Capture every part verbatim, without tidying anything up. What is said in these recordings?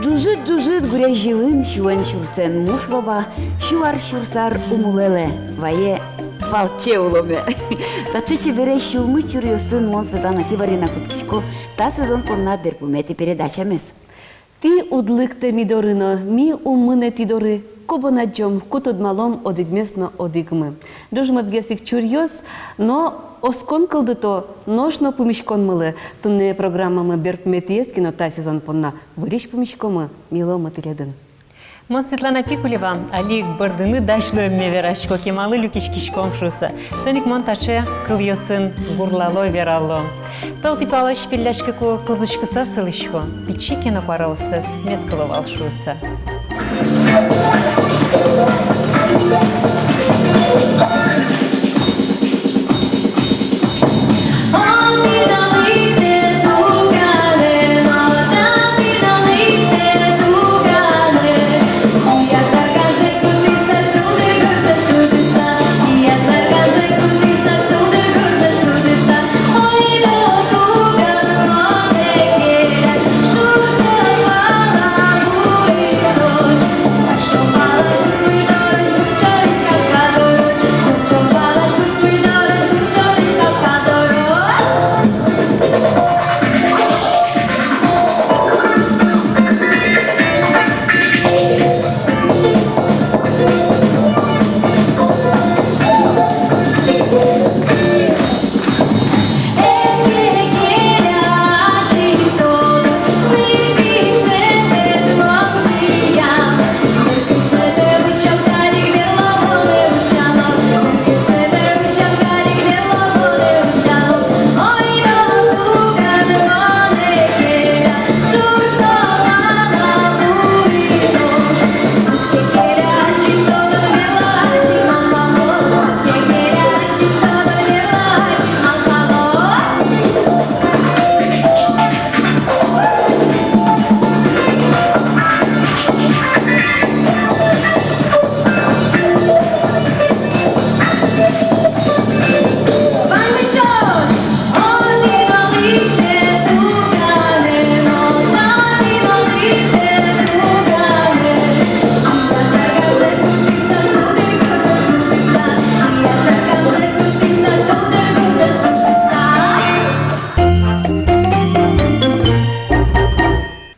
Ӝужыт-ӝужыт гурезь йылын, сюэн сюрсэн муш лоба, сю ар сюрс ар ум улэлэ, вае валче уломе. Таӵе чебересь сюлмысь чуръёсын мон, Светлана Кибардина, кутскисько та сезон понна берпуметӥ передачамес. Тӥ уд лыктэ ми доры но, ми ум мынэ тӥ доры, ку бон адӟом, ку тодмалом одӥгмес но одӥгмы. Ӝужмытгес ик чуръёс но оскон кылдыто, нош но пумиськонмылы. Туннэ программамы берпуметӥез ке но та сезон понна, выльысь пумиськомы, миломы тӥледын. Мон Светлана Пикулева, али ик бӧрдыны дась луэмме верасько, кемалы люкиськиськом шуыса. Соин ик мон таӵе кылъёсын гурлало, верало. Тӧл тӥ палась пелляськыку кылзӥськыса сылӥсько, пичи ке но куараостэс мед кыло вал шуыса.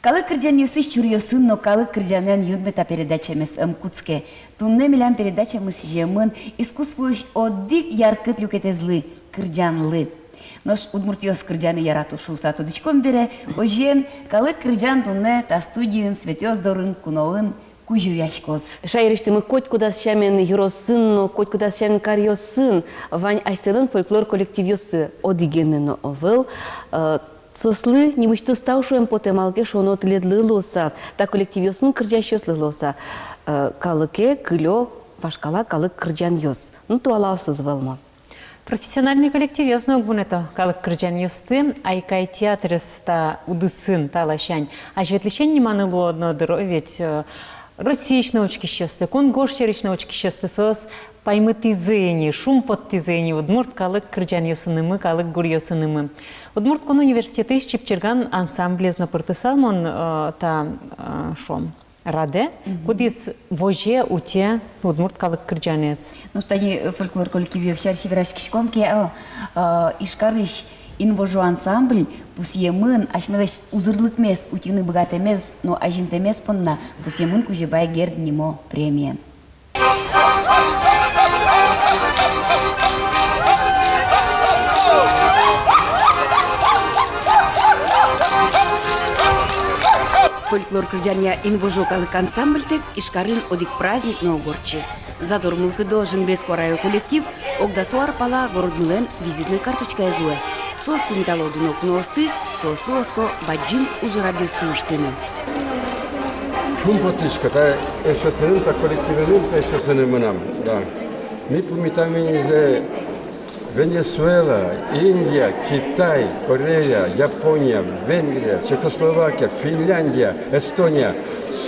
Калык кырӟанъёсысь чуръёсын но калык кырӟанэн юнме та передачамес ӧм кутске. Туннэ милям передачамы сӥземын искусствоысь одӥг яркыт люкетэзлы, кырӟанлы. Нош удмуртъёс кырӟаны ярато шуыса тодӥськом бере, озьыен, калык кырӟан туннэ та студиын, Светъёс дорын, куноын кузёяськоз. Шаерысьтымы котькудаз сямен ёросын но котькудаз сямен каръёсын вань асьсэлэн фольклор коллективъёссы, одӥгены но ӧвӧл. Э, соослы нимысьтыз тау шуэм потэ, малы ке шуоно, тӥледлы луыса, та коллективъёсын кырӟасьёслы луыса, э, калыке кылё вашкала калык кырӟанъёс. Ну, туалаосыз вӧлмо. Профессиональной коллективъёс но уг вунэто калык кырӟанъёсты. «Айкай» театрез та удысын, та ласянь, азьветлӥсен ниманы луоно дыр, о ведь, э, Россиысь но учкисьёсты, кунгож сьӧрысь но учкисьёсты соос паймытӥзы ини, шумпоттӥзы ини удмурт калык кырӟанъёсынымы, калык гуръёсынымы. Удмурт кун университетысь «Чипчирган» ансамблез но пыртысал мон, э, та, э, шуом, радэ, мгм, кудӥз возе, утё удмурт калык кырӟанэз. Ну, тани, э, фольклор коллективъёс сярысь вераськиськом ке, э, э, Ижкарысь «Инвожо» ансамбль пусъемын асьмелэсь узырлыкмес утьыны быгатэмез но азинтэмез понна, пусъемын Кузебай Герд нимо премия. Фольклор кырӟанъя «Инвожо» калык ансамбльтэк Ижкарын одӥг праздник но уг ортчы. Задор мылкыдо, ӝындэс куараё коллектив огдасо ар пала городмылэн визитной карточкаез луэ. Соос пумитало дуно куноосты, соослы оско бадӟым ужрадъёсты усьтыны. Шумпоттӥсько та эшъёсыным, та коллективыным, та эшъёсыным мынам, да. Ми пумитам ини Венесуэла, Индия, Китай, Корея, Япония, Венгрия, Чехословакия, Финляндия, Эстония.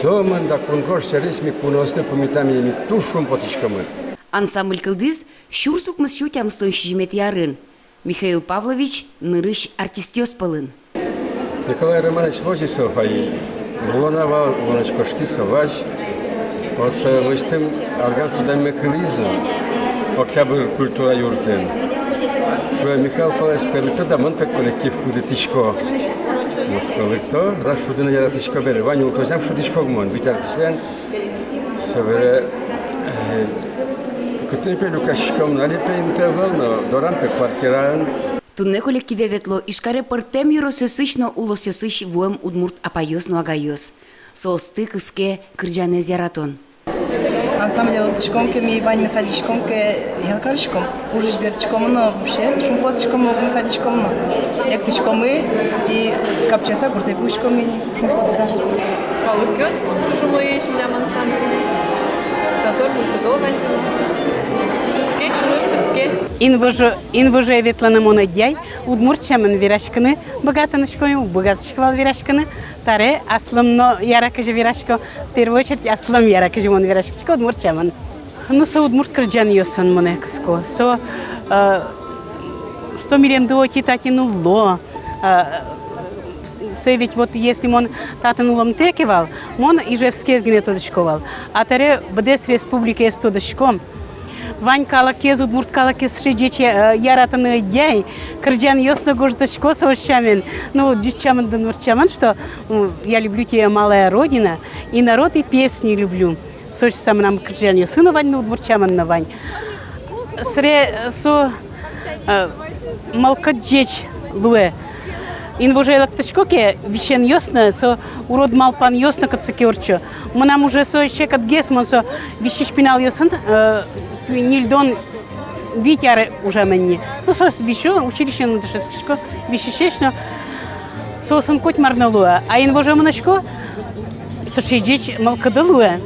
Сомында кунгож сьӧрысь ми куноосты пумитам ини, ми туж шумпоттӥськомы. Ансамбль кылдӥз сюрс укмыс сю тямыстон сизьыметӥ арын. Михаил Павлович нырысь артистъёс пӧлын. Николай Романович Возисов ай Улон-а вал, улонэз кошкиз со вазь. Вот со лэсьтӥм арган тодэмме кылиз но Октябрь культура юртын. Шуэ: Михаил Павлович, пе, лыкто да, мон пе коллектив кылдытӥсько. Мон шуисько: лыкто, раз шудыны яратӥськод бере, вань улытозям шудӥськом мон, вить артистэн. Собере, э, кытын пе люкаськиськом, али пе инты ӧвӧл но, дорам пе квартираын. Туннэ коллективе ветло Ижкаре пӧртэм ёросъёсысь но улосъёсысь вуэм удмурт апайёс но агайёс. Соосты кыске кырӟанэз яратон. Ансамбле лыктӥськом ке, ми ваньмес адӟиськом ке, ял кариськом. Ужысь бертӥськом но, вообще шумпотӥськом, ог мес адӟиськом но. Эктӥськомы и капчаса гуртэ пукиськомы ни, шумпотса. Калыкъёс туж умоесь милям ансамбль. Затор мылкыдо ваньзы но. Кыске, шулыр кыске. Инвожо, инвожое ветлыны мон ӧдъяй, удмурт сямен вераськыны быгатӥсько, уг быгатӥськы вал вераськыны. Таре аслым но яра кызьы верасько, в первую очередь аслым яра кызьы мон вераськисько удмурт сямен. Ну, со удмурт кырӟанъёсын монэ кыско. Со, э, что милемды отӥ-татӥ нулло. Э, с-, сое ведь вот если мон татын улымтэ ке вал, мон Ижевскез гинэ тодӥсько вал. А таре быдэс республикаез тодӥськом. Вань калыкез, удмурт калыкез сыӵе ӟеч, э, яратыны ӧдъяй, кырӟанъёс но гожтӥсько соос сямен. Ну, ӟуч сямен, удмурт сямен, что, м, я люблю тебя, малая родина, и народ, и песни люблю. Со сямен мынам кырӟанъёсы но вань, но удмурт сямен но вань. Собере со, э, мылкыд ӟеч луэ. Инвожое лыктӥсько ке, висёнъёс но, со урод малпанъёс но кытчы ке ортчо. Мынам уже со секытгес, мон со висись пиналъёсын, э, ньыльдон вить ар ужам ини. Ну, соос висё, училищеын дышетскисько, висисесь но. Соосын котьмар но луэ. А инвожое мынӥсько, сыӵе ӟеч мылкыды луэ.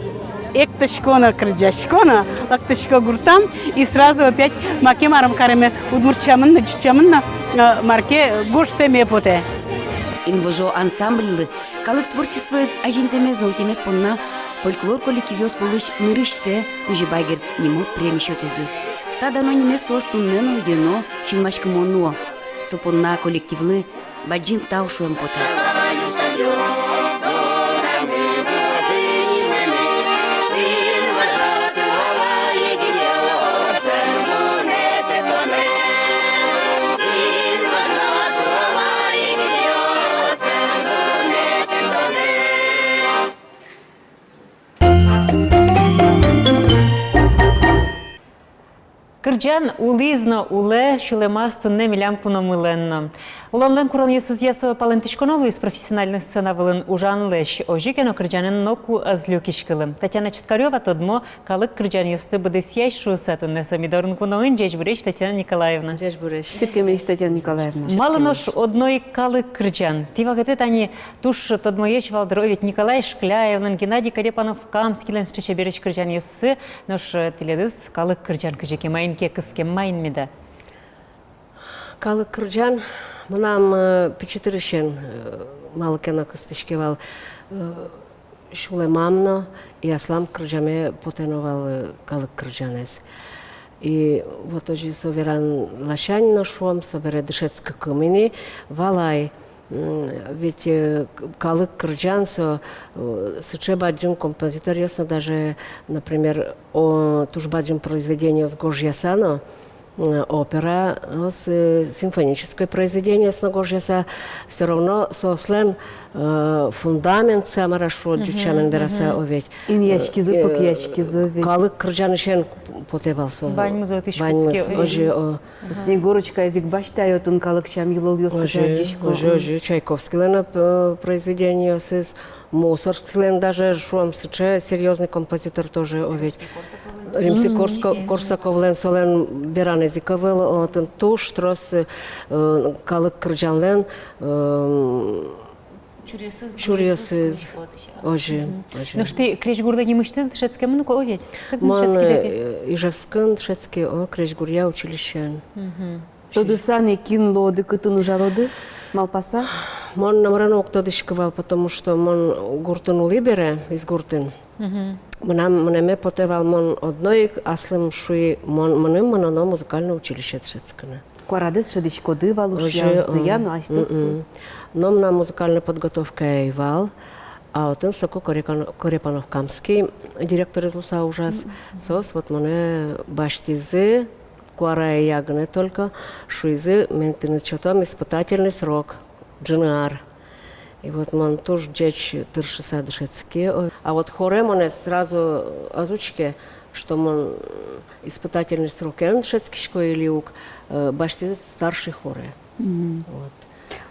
Эктӥсько но, кырӟасько но, лыктӥсько гуртам, и сразу опять маке марым кареме, удмурт сямен но, ӟуч сямен но, э, марке гожтэме потэ. Инвожо ансамбльлы калык творчествоез азинтэмез но утемез понна фольклор коллективъёс пӧлысь нырысьсэ Кузебай Герд нимо преми сётӥзы. Та дано нимез соос туннэ но, ӧдъё но синмаськымон нуо. Со понна коллективлы бадӟым тау шуэм потэ. Кырӟан улӥз но улэ сюлэмаз туннэ милям куномылэн но. Улонлэн куронъёсызъя со палэнтӥськоно луиз профессиональной сцена вылын ужанлэсь, озьы ке но кырӟанэн ноку ӧз люкиськылы. Татьяна Читкарёва тодмо калык кырӟанъёсты быдэсъясь шуыса туннэ со ми дорын куноын. Ӟечбуресь, Татьяна Николаевна. Ӟечбуресь. Читкемесь, Татьяна Николаевна. Малы нош одно ик калык кырӟан? Тӥ вакытэ тани туж тодмоесь вал дыр, о ведь, Николай Шкляевлэн, Геннадий Корепанов-Камскийлэн сыӵе чебересь кырӟанъёссы, нош, э, тӥледыз калык кырӟан кызьы ке, маин ке кыскем, маин меда? Калык кырӟан мынам, э, пичи дырысен, э, малы ке но кыстӥське вал, э, сюлэмам но, и аслам кырӟаме потэ но вал, э, калык кырӟанэз. И вот озьы со веран ласянь но шуом, собере дышетскыкум ини, валай, м, ведь, э, к-, калык кырӟан со, э, сыӵе бадӟым композиторъёс но даже, например, о, туж бадӟым произведениос гожъяса но, э, операос, э, симфонической произведениос но гожъяса, всё равно соослэн, э, фундаментсы, мар-а шуод, ӟуч сямен вераса, о ведь. Инъяськизы, э, пыкъяськизы, о ведь. Калык кырӟанысен потэ вал со. Ваньмыз отысь кутске, озьы, о. Снегурочкаез ик басьтӥ ай отын калык сям-йылолъёс, кыӵе адӟисько. Озьы, озьы, Чайковскийлэн, э, произведениосыз, Мусоргскийлэн даже, шуом, сыӵе серьёзный композитор тоже, о ведь. Римский-Корсаковлэн, солэн веранэз ик ӧвӧл, отын туж трос, э, калык кырӟанлэн, э, чуръёсыз, чуръёсыз. Озьы, озьы. Нош тӥ крезьгурлы нимысьтыз дышетскемын ук, о ведь? Мон, э, Ижевскын дышетски, о, крезьгуръя училищеын. Тодыса ни, кин луоды, кытын ужалоды, малпаса? Мон номыре но уг тодӥськы вал, потому что мон гуртын улӥ бере, Изгуртын. Мынам, мынэме потэ вал, мон одно ик аслым шуи, мон, мыным мыноно музыкальное училище дышетскыны. Куарадэс шӧдӥськоды вал, ушъяз зыя но асьтэос пус. Но мынам музыкальной подготовкае ӧй вал. А отын соку Корепан-, Корепанов-Камский директорез луыса ужаз. Соос вот монэ басьтӥзы, куараея гинэ только, шуизы: ми тыныд сётом испытательный срок, ӝыны ар. И вот мон туж ӟеч тыршыса дышетски. А вот хоре монэ сразу ӧз учке, что мон испытательный срокен дышетскисько или уг, э, басьтӥзы старший хоре. Вот.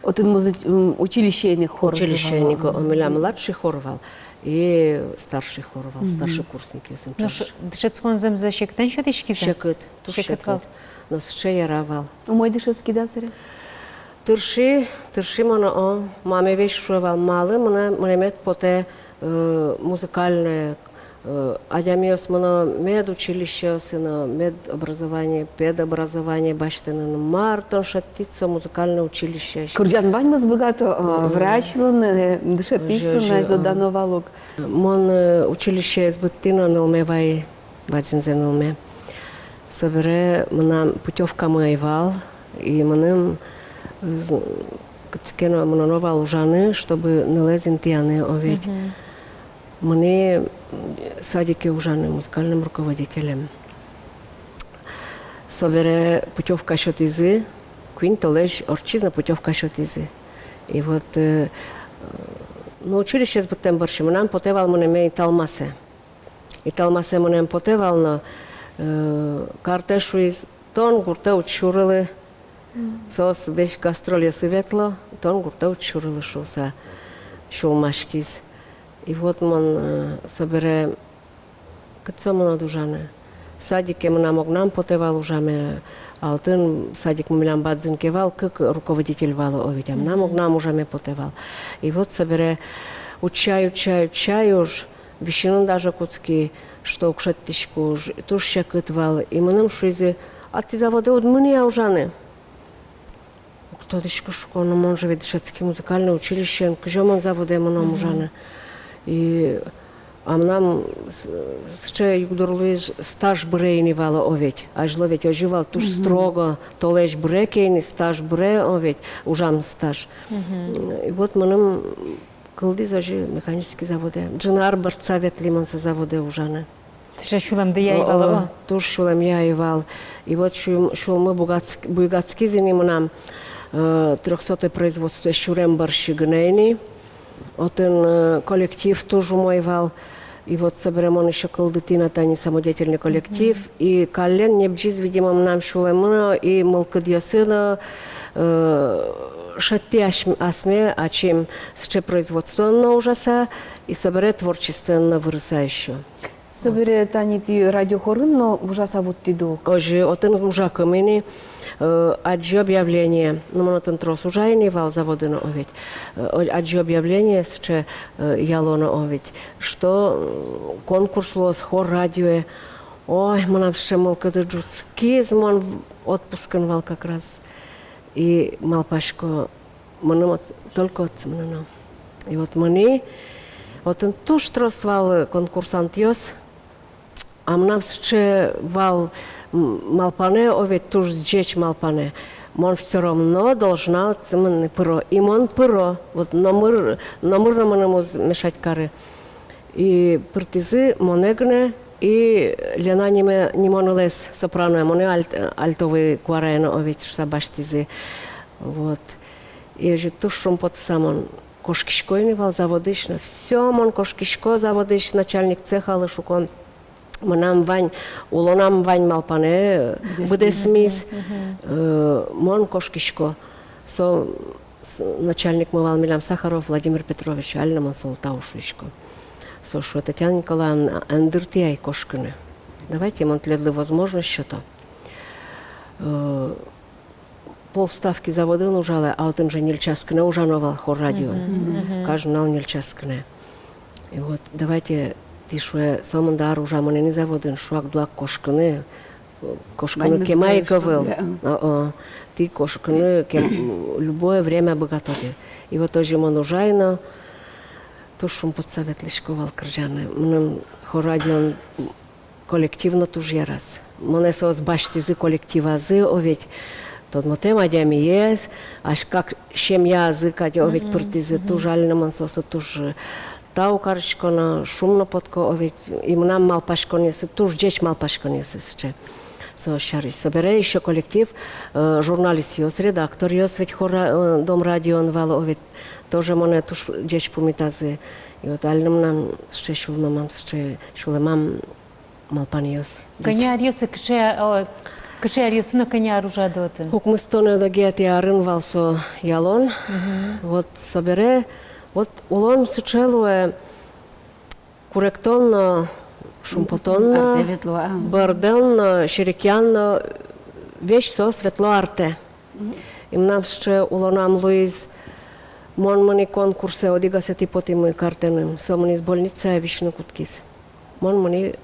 Отын музы-, м, училищеын ик хорзы вал. Училищеын ик, о, милям младший хор вал и старший хор вал, старшекурсникъёсын. Нош дышетскон зэмзэ секытэн сётӥськиз-а? Секыт, туж секыт вал. Но сыӵе яра вал. Умой дышетскиды-а сэре? Тырши, тырши мон, о, маме весь шуэ вал, малы мынэ-, мынэмед потэ, э, музыкальное, э, адямиос мыно медучилищеосы но, медобразование, педобразование басьтыны но, мар тон шедьтӥд со музыкальное училищеысь. Кырӟан ваньмыз быгато, э, врач луыны, э, дышетӥсь луыны, азьло дано вал ук. Мон, э, училищеез быдтӥ но, нылме вайи, бадӟымзэ нылме. Собере мынам путёвкамы ӧй вал, и мыным, э, з-, кытчы ке но мыноно вал ужаны, чтобы нылэз интыяны, о ведь. Мынӥ садике ужаны музыкальным руководителем. Собере путёвка сётӥзы, куинь толэзь ортчиз но путёвка сётӥзы. И вот, э, ну, училищеез быдтэм бӧрсьы мынам потэ вал мынэме Италмасэ. Италмасэ мынэме потэ вал но, э, картэ шуиз: тон гуртэ уд сюрылы, соос весь гастрольёсы ветло, тон гуртэ уд сюрылы, шуыса сюлмаськиз. И вот мон, э, собере кытчы мон ӧд ужаны. Садике мынам огнам потэ вал ужаме, а отын садикмы милям бадӟым ке вал, кык руководитель вал, о ведь, а мынам огнам ужаме потэ вал. И вот собере утчай, утчай, утчай уж, висьыны даже кутски, что уг шедьтӥськы уж, туж секыт вал. И мыным шуизы: а тӥ заводэ уд мынэ-а ужаны? Уг тодӥськы, шуко, но мон же ведь дышетски музыкальное училищеын, кызьы мон заводэ мыном ужаны. И, а мынам с-, сыӵе югдур луиз, стаж быре ини вал, о ведь. Азьло ведь озьы вал, туж строго, толэзь быре ке ини, стаж быре, о ведь, ужам стаж. И вот мыным кылдӥз озьы механический заводэ. Ӝыны ар бӧртса ветлӥ мон со заводэ ужаны. Сыӵе сюлэмды яй вал, о, о. Туж сюлэмъя ӧй вал. И вот сюлм-, сюлмы буйгатск-, буйгатскиз ини мынам, э, трёхсотое производствое сюрем бӧрсьы гинэ ини. Отын, э, коллектив туж умой вал. И вот собере мон ещё кылдытӥ на тани самодеятельный коллектив. И каллен небӟиз, видимо, мынам сюлэмы но и мылкыдъёсы но, э, шедьтӥ ась-, асме ачим сыӵе производствоын но ужаса, и собере творчествоын но вырыса ещё. Собере тани тӥ радиохорын но ужаса вуттӥды ук. Озьы, отын ужакум ини, э, адӟи объявление. Ну, мон отын трос ужай ини вал заводын, о ведь. Э, о-, адӟи объявление, сыӵе, э, ялоно, о ведь, что, м, конкурс луоз хор радиое. Ой, мынам сыӵе мылкыды ӝутскиз, мон в-, отпускын вал как раз. И малпасько, мыным от-, только отчы мыныны. И вот мынӥ, отын туж трос вал конкурсантъёс, а мынам сыӵе вал, м, малпанэ, о ведь, туж ӟеч малпанэ. Мон всё равно должна отчы мыныны, пыро. И мон пыро. Вот номыр, номыр но мыным уз мешать кары. И пыртӥзы монэ гинэ и Лена ниме, нимо нылэз, сопрано, монэ альт-, альтовый куараен, о ведь, шуса басьтӥзы. Вот. И озьы туж шумпотыса мон кошкисько ини вал заводысь но. Всё, мон кошкисько заводысь, начальник цехалы, шуко. Мынам вань, улонам вань малпанэ быдэсмиз. Быдэсмиз. Э, мон кошкисько. Со с-, начальникмы вал милям Сахаров Владимир Петрович, али но мон солы тау шуисько. Со шуэ: Татьяна Николаевна, эн дыртӥ ай кошкыны. Давайте мон тӥледлы возможность сёто. Э, полставки заводын ужалэ, а отын же ньыль час гинэ ужано вал хор радиоын. Каждый нунал ньыль час гинэ. И вот давайте, тӥ, шуэ, сомында ар ужамын ини заводын, шуак-дуак кошкыны, кошкыны кема ик ӧвӧл. О-о. Тӥ кошкыны кем-, любое время быгатоды. И вот озьы мон ужай но, туж шумпотыса ветлӥсько вал кырӟаны. Мыным хор радион коллектив но туж яраз. Монэ соос басьтӥзы коллективазы, о ведь, тодмотэм адямиез, ась как семьязы кадь, о ведь, пыртӥзы. Туж, али но мон соослы туж, э, тау карисько но, шум но потӥсько, о ведь, и мынам малпаськонъёсы, туж ӟеч малпаськонъёсы сыӵе. Со сярысь. Собере ещё коллектив, э, журналистъёс, редакторъёс ведь хор, э, Дом радиоын вал, о ведь, тоже монэ туж ӟеч пумитазы. И вот али но мынам сыӵе сюлмамам, сыӵе сюлэмам малпанъёс. Кӧня аръёсы, кыӵе, о, кыӵе аръёсы но кӧня ар ужады отын? Укмыстон одӥгетӥ арын вал со ялон. Мгм. Вот собере, вот улон сыӵе луэ, куректон но, шумпотон но, артэ ветло, а, бӧрдон но, серекъян но, весь соос ветло артэ. Мгм. И мынам сыӵе улонам луиз, мон мыни конкурсэ, одӥгасэтӥ потӥмы картэным, со мыниз больницае висьыны кутскиз. Мон мыни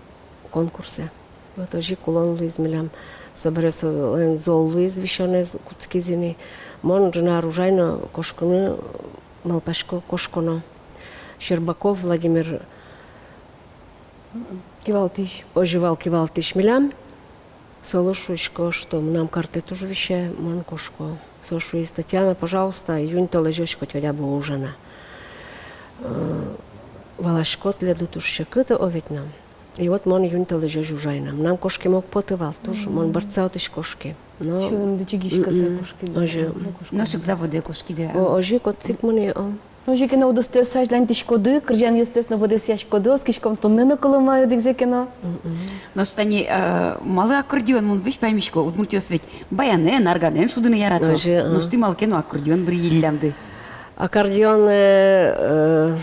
конкурсэ. Вот озьы ик улон луиз милям. Собере солэн зол луиз, висёнэз кутскиз ини. Мон ӝыны ар ужай но, кошкыны малпасько, кошконо. Щербаков Владимир кивалтӥсь. Озьы вал, кивалтӥсь милям. Солы шуисько, что мынам картэ туж висе, мон кошко. Со шуиз: «Татьяна, пожалуйста, июнь толэзёзь хоть хотя бы ужай на». Э, валаськод, тӥледлы туж секыт, о ведь, но. И вот мон июнь толэзёзь ужай на. Мынам кошкеме уг поты вал туж, мон бӧрдыса отысь кошки. Но сюлэмды чигиськыса кошкиды. Озьы. Нош ик заводэ кошкиды, а? О, озьы ик отчы ик мыни, о. Озьы ке но, удыстэс азьланьтӥськоды, кырӟанъёстэс но быдэсъяськоды, оскиськом, туннэ но кылом-а, одӥгзэ ке но. Мгм. Нош тани, э, малы аккордеон, мон весь паймисько, удмуртъёс ведь баянэн, арганэн шудыны ярато. Озьы, а. Нош тӥ малы ке но аккордеон бырйиллямды. Аккордеон, э, э,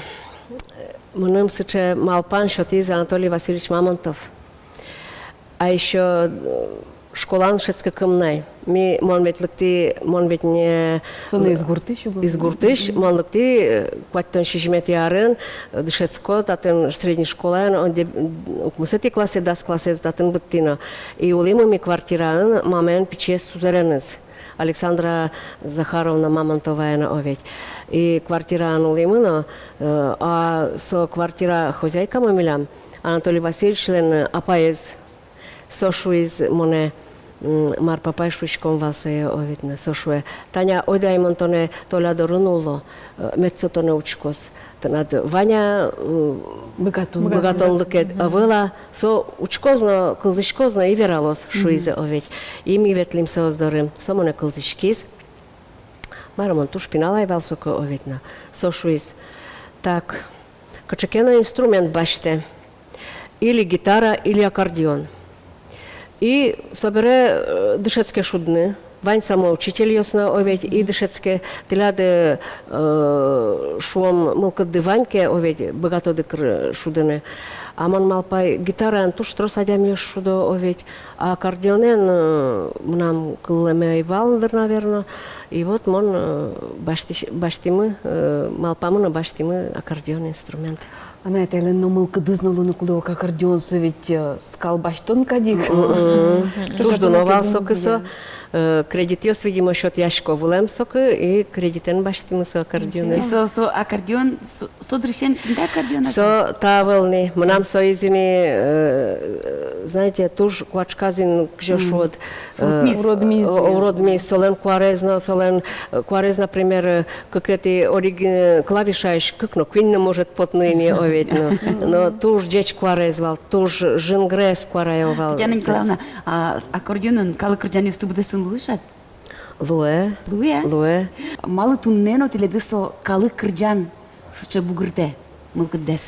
мыным сыӵе малпан сётӥз Анатолий Васильевич Мамонтов. А ещё, э, школаын дышетскыкум на. Ми, мон ведь лыктӥ, мон ведь не... Со но Изгуртысь уго. Изгуртысь, мон лыктӥ, э, куатьтон сизьыметӥ арын, э, дышетско татын средней школаын, онде, м, укмысэтӥ классэ, дас классэз татын быдтӥ но. И улӥмы ми квартираын мамаен пичиез сузэреныз. Александра Захаровна Мамонтоваен, о ведь. И квартираын улӥмы но, э, а со квартира хозяйкамы милям Анатолий Васильевичлэн, э, апаез. Со шуиз монэ, м, Марпа апай, шуиськом вал сое, о ведь, но, со шуэ: «Таня, ойдо ай мон тонэ Толя доры нулло, э, мед со тонэ учкоз. Тынад вань-а, м, быгатон, быгатонлыкед, ӧвӧл-а, со учкоз но, кылзӥськоз но и вералоз», — шуиз, о ведь. И ми ветлӥм соос доры. Со монэ кылзӥськиз. Мар, мон туж пинал ай вал соку, о ведь, но. Со шуиз: «Так, кыӵе ке но инструмент басьтэ. Или гитара, или аккордеон. И собере, э, дышетске шудыны. Вань самоучительёс но, о ведь, и дышетске. Тӥляд, э, шуом, мылкыдды вань ке, о ведь, быгатоды кыр-, шудыны». А мон малпай, гитараен туж трос адямиос шудо, о ведь. А аккордеонэн, э, мынам кыллэме ӧй вал дыр, наверно. И вот мон, э, басьтӥсь-, басьтӥмы, э, малпамы но басьтӥмы аккордеон инструмент. Анай-атайлэн но мылкыдыз но луыны кулэ ук, аккордеон со ведь, э, скал басьтон кадь ик. Мгм. Туж дуно вал соку со, э, кредитъёс, видимо, сётъясько вылэм соку, и кредитэн басьтӥмы со аккордеонэз. И со, со аккордеон, со, со дырысен тӥни та аккордеон-а? Со та ӧвӧл ни, мынам соиз ини, э, знаете, туж куашказ ини, кызьы шуод, э, уродмиз, о-, уродмиз, солэн куарез но, солэн, э, куарез, например, э, кыкетӥ ориг-, э, клавишаысь кык но, куинь но может потыны ини, о ведь, но. Но туж ӟеч куарез вал, туж жингрес куараё вал. Татьяна Николаевна, а аккордеонэн калык кырӟанъёсты быдэстыны луэ шат? Луэ. Луэ? Луэ. Малы туннэ но тӥледыз со калык кырӟан сыӵе бугыртэ мылкыддэс?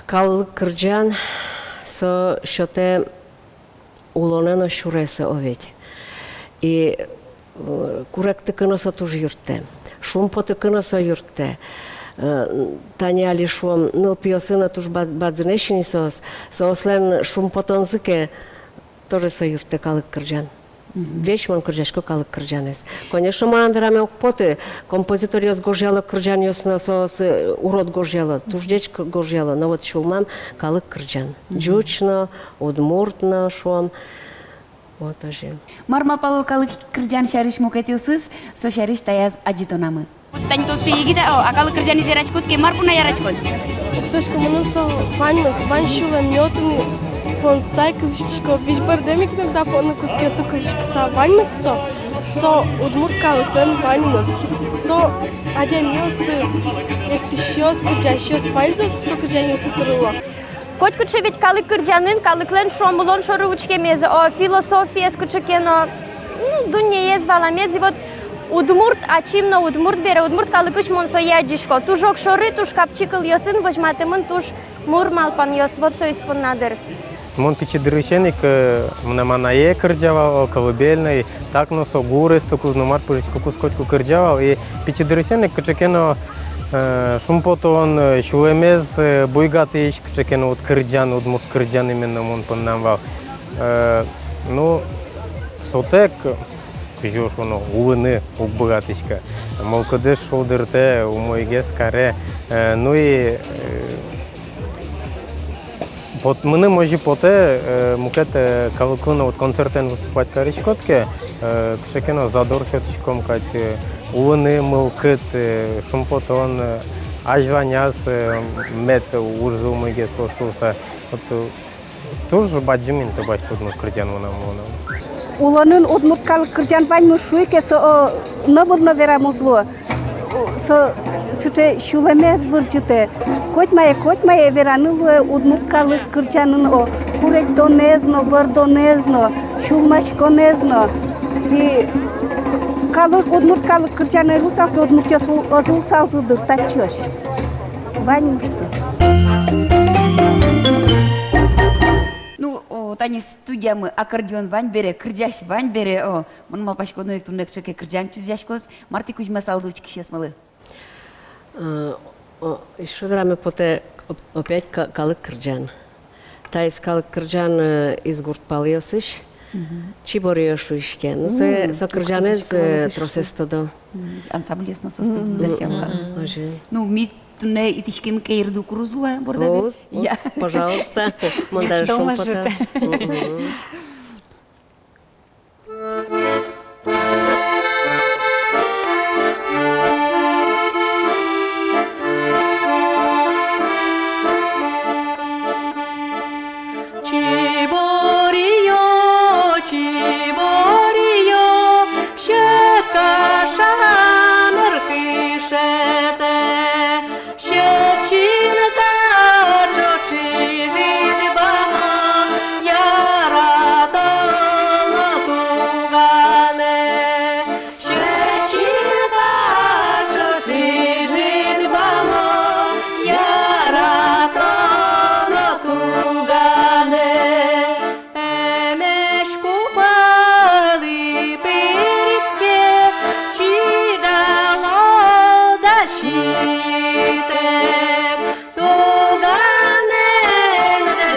Калык кырӟан со сётэ улонэ но сюресэ, о ведь. И, э, куректыкы но со туж юрттэ, шумпотыкы но со юрттэ. Э, тани али, шуом, нылпиосы но туж ба-, бадӟымесь ини соос, соослэн шумпотонзы ке, тоже со юрттэ калык кырӟан. Мгм. Весь мон кырӟасько калык кырӟанэз. Конечно, мынам вераме уг поты, композиторъёс гожъяло кырӟанъёс но, соос, э, урод гожъяло, туж ӟеч к-, гожъяло, но вот сюлмам калык кырӟан. Мгм. Ӟуч но, удмурт но, шуом. Вот озьы. Мар малпало калык кырӟан сярысь мукетъёсыз, со сярысь таяз адӟытонамы. Тани тон сыӵе егит, о, а калык кырӟанэз яратӥськод ке, мар понна яратӥськод? Уг тодӥськы, мыным со ваньмыз, вань сюлэмме отын понса кылзӥськисько, визь бӧрдэм ик иногда понны кутске со кылзӥськыса, ваньмыз со. Со удмурт калыклэн ваньмыз. Со адямиос, эктӥсьёс, кырӟасьёс, ваньзы со кырӟанъёсы тырыло. Котькыӵе ведь калык кырӟанын калыклэн, шуом, улон шоры учкемез, о, философиез, кыӵе ке но, ну, дуннеез, валамез. И вот удмурт ачим но, удмурт бере, удмурт калыкысь мон сое адӟисько. Туж огшоры, туж капчи кылъёсын возьматэмын туж мур малпанъёс. Вот соиз понна, дыр. Мон пичи дырысен ик, э, мынам анае кырӟа вал, о, колыбельной, так но со гурез, тукуз но мар, пыриськыкуз котьку кырӟа вал. И пичи дырысен ик кыӵе ке но, э, шумпотон, э, сюлэмез, э, буйгатӥсь кыӵе ке но уд кырӟан, удмурт кырӟан именно мон поннам вал. Э, ну, сотэк, кызьы шуоно, улыны уг быгатӥськы. Мылкыдыз шулдыртэ, умойгес каре. Э, ну и, э, пот-, мыным озьы потэ, э, мукет, э, калыклы но вот концертэн выступать кариськод ке, э, кыӵе ке но задор сётӥськом кадь, э, улыны мылкыд, э, шумпотон, э, азьланяз, э, мед ужзы умойгес луоз шуыса. Вот, э, туж бадӟым инты басьтэ удмурт кырӟан мынам улонам. Улонын удмурт калык кырӟан ваньмыз, шуи ке, со, о, номыр но верамез луэ. Со сыӵе сюлэмез вырӟытэ. Котьмае, котьмае вераны луэ удмурт калык кырӟанын, о, куретьдонэз но, бӧрдонэз но, сюлмаськонэз но. И калык, удмурт калык кырӟан ӧй луысал ке, удмуртъёс ӧз луысалзы, дыр, татчыозь. Ваньмыз со. Ну, о, тани студиямы аккордеон вань бере, кырӟась вань бере, о, мон малпасько, ну, ик туннэ кыӵе ке кырӟан чузъяськоз. Мар тӥ кузьмасалды учкисьёсмылы? Э, о, ещё вераме потэ, оп-, опять ка-, калык кырӟан. Таиз калык кырӟан, э, Изгурт палъёсысь. Мгм. «Чибориё» шуиське. Ну, со, мгм, со кырӟанэз, э, тросэз тодо. Мгм. Ансамбльёс но соосты, мгм, дасяло. Мгм. Озьы. Ну, ми туннэ итӥським ке, йырды курозы-а, бордавет? Уз, уз, я, пожалуйста. Мон даже шумпота. Мгм. Чибориё, чибориё, сьӧд каша ныр кышетэ. Сьӧд синкаӵо чижыт бамын, яратоно туганэ. Сьӧд синкаӵо чижыт бамын, яратоно туганэ. Эмезь пу пӧлы пырид ке, чидало да сиид ке, туганэн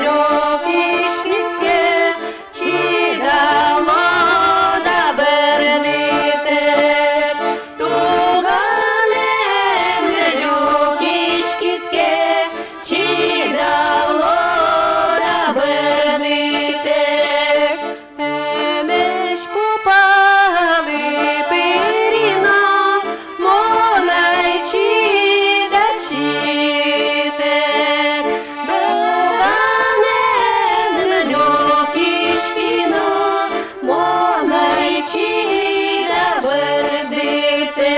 люкиськид ке, чидало да бӧрдӥд ке, туганэн люкиськид ке, чидало да бӧрдӥд ке. Эмезь пу пӧлы пыри но, мон ӧй чида сиид ке, туганэн люкиськи но, мон ӧй чида бӧрдӥд ке.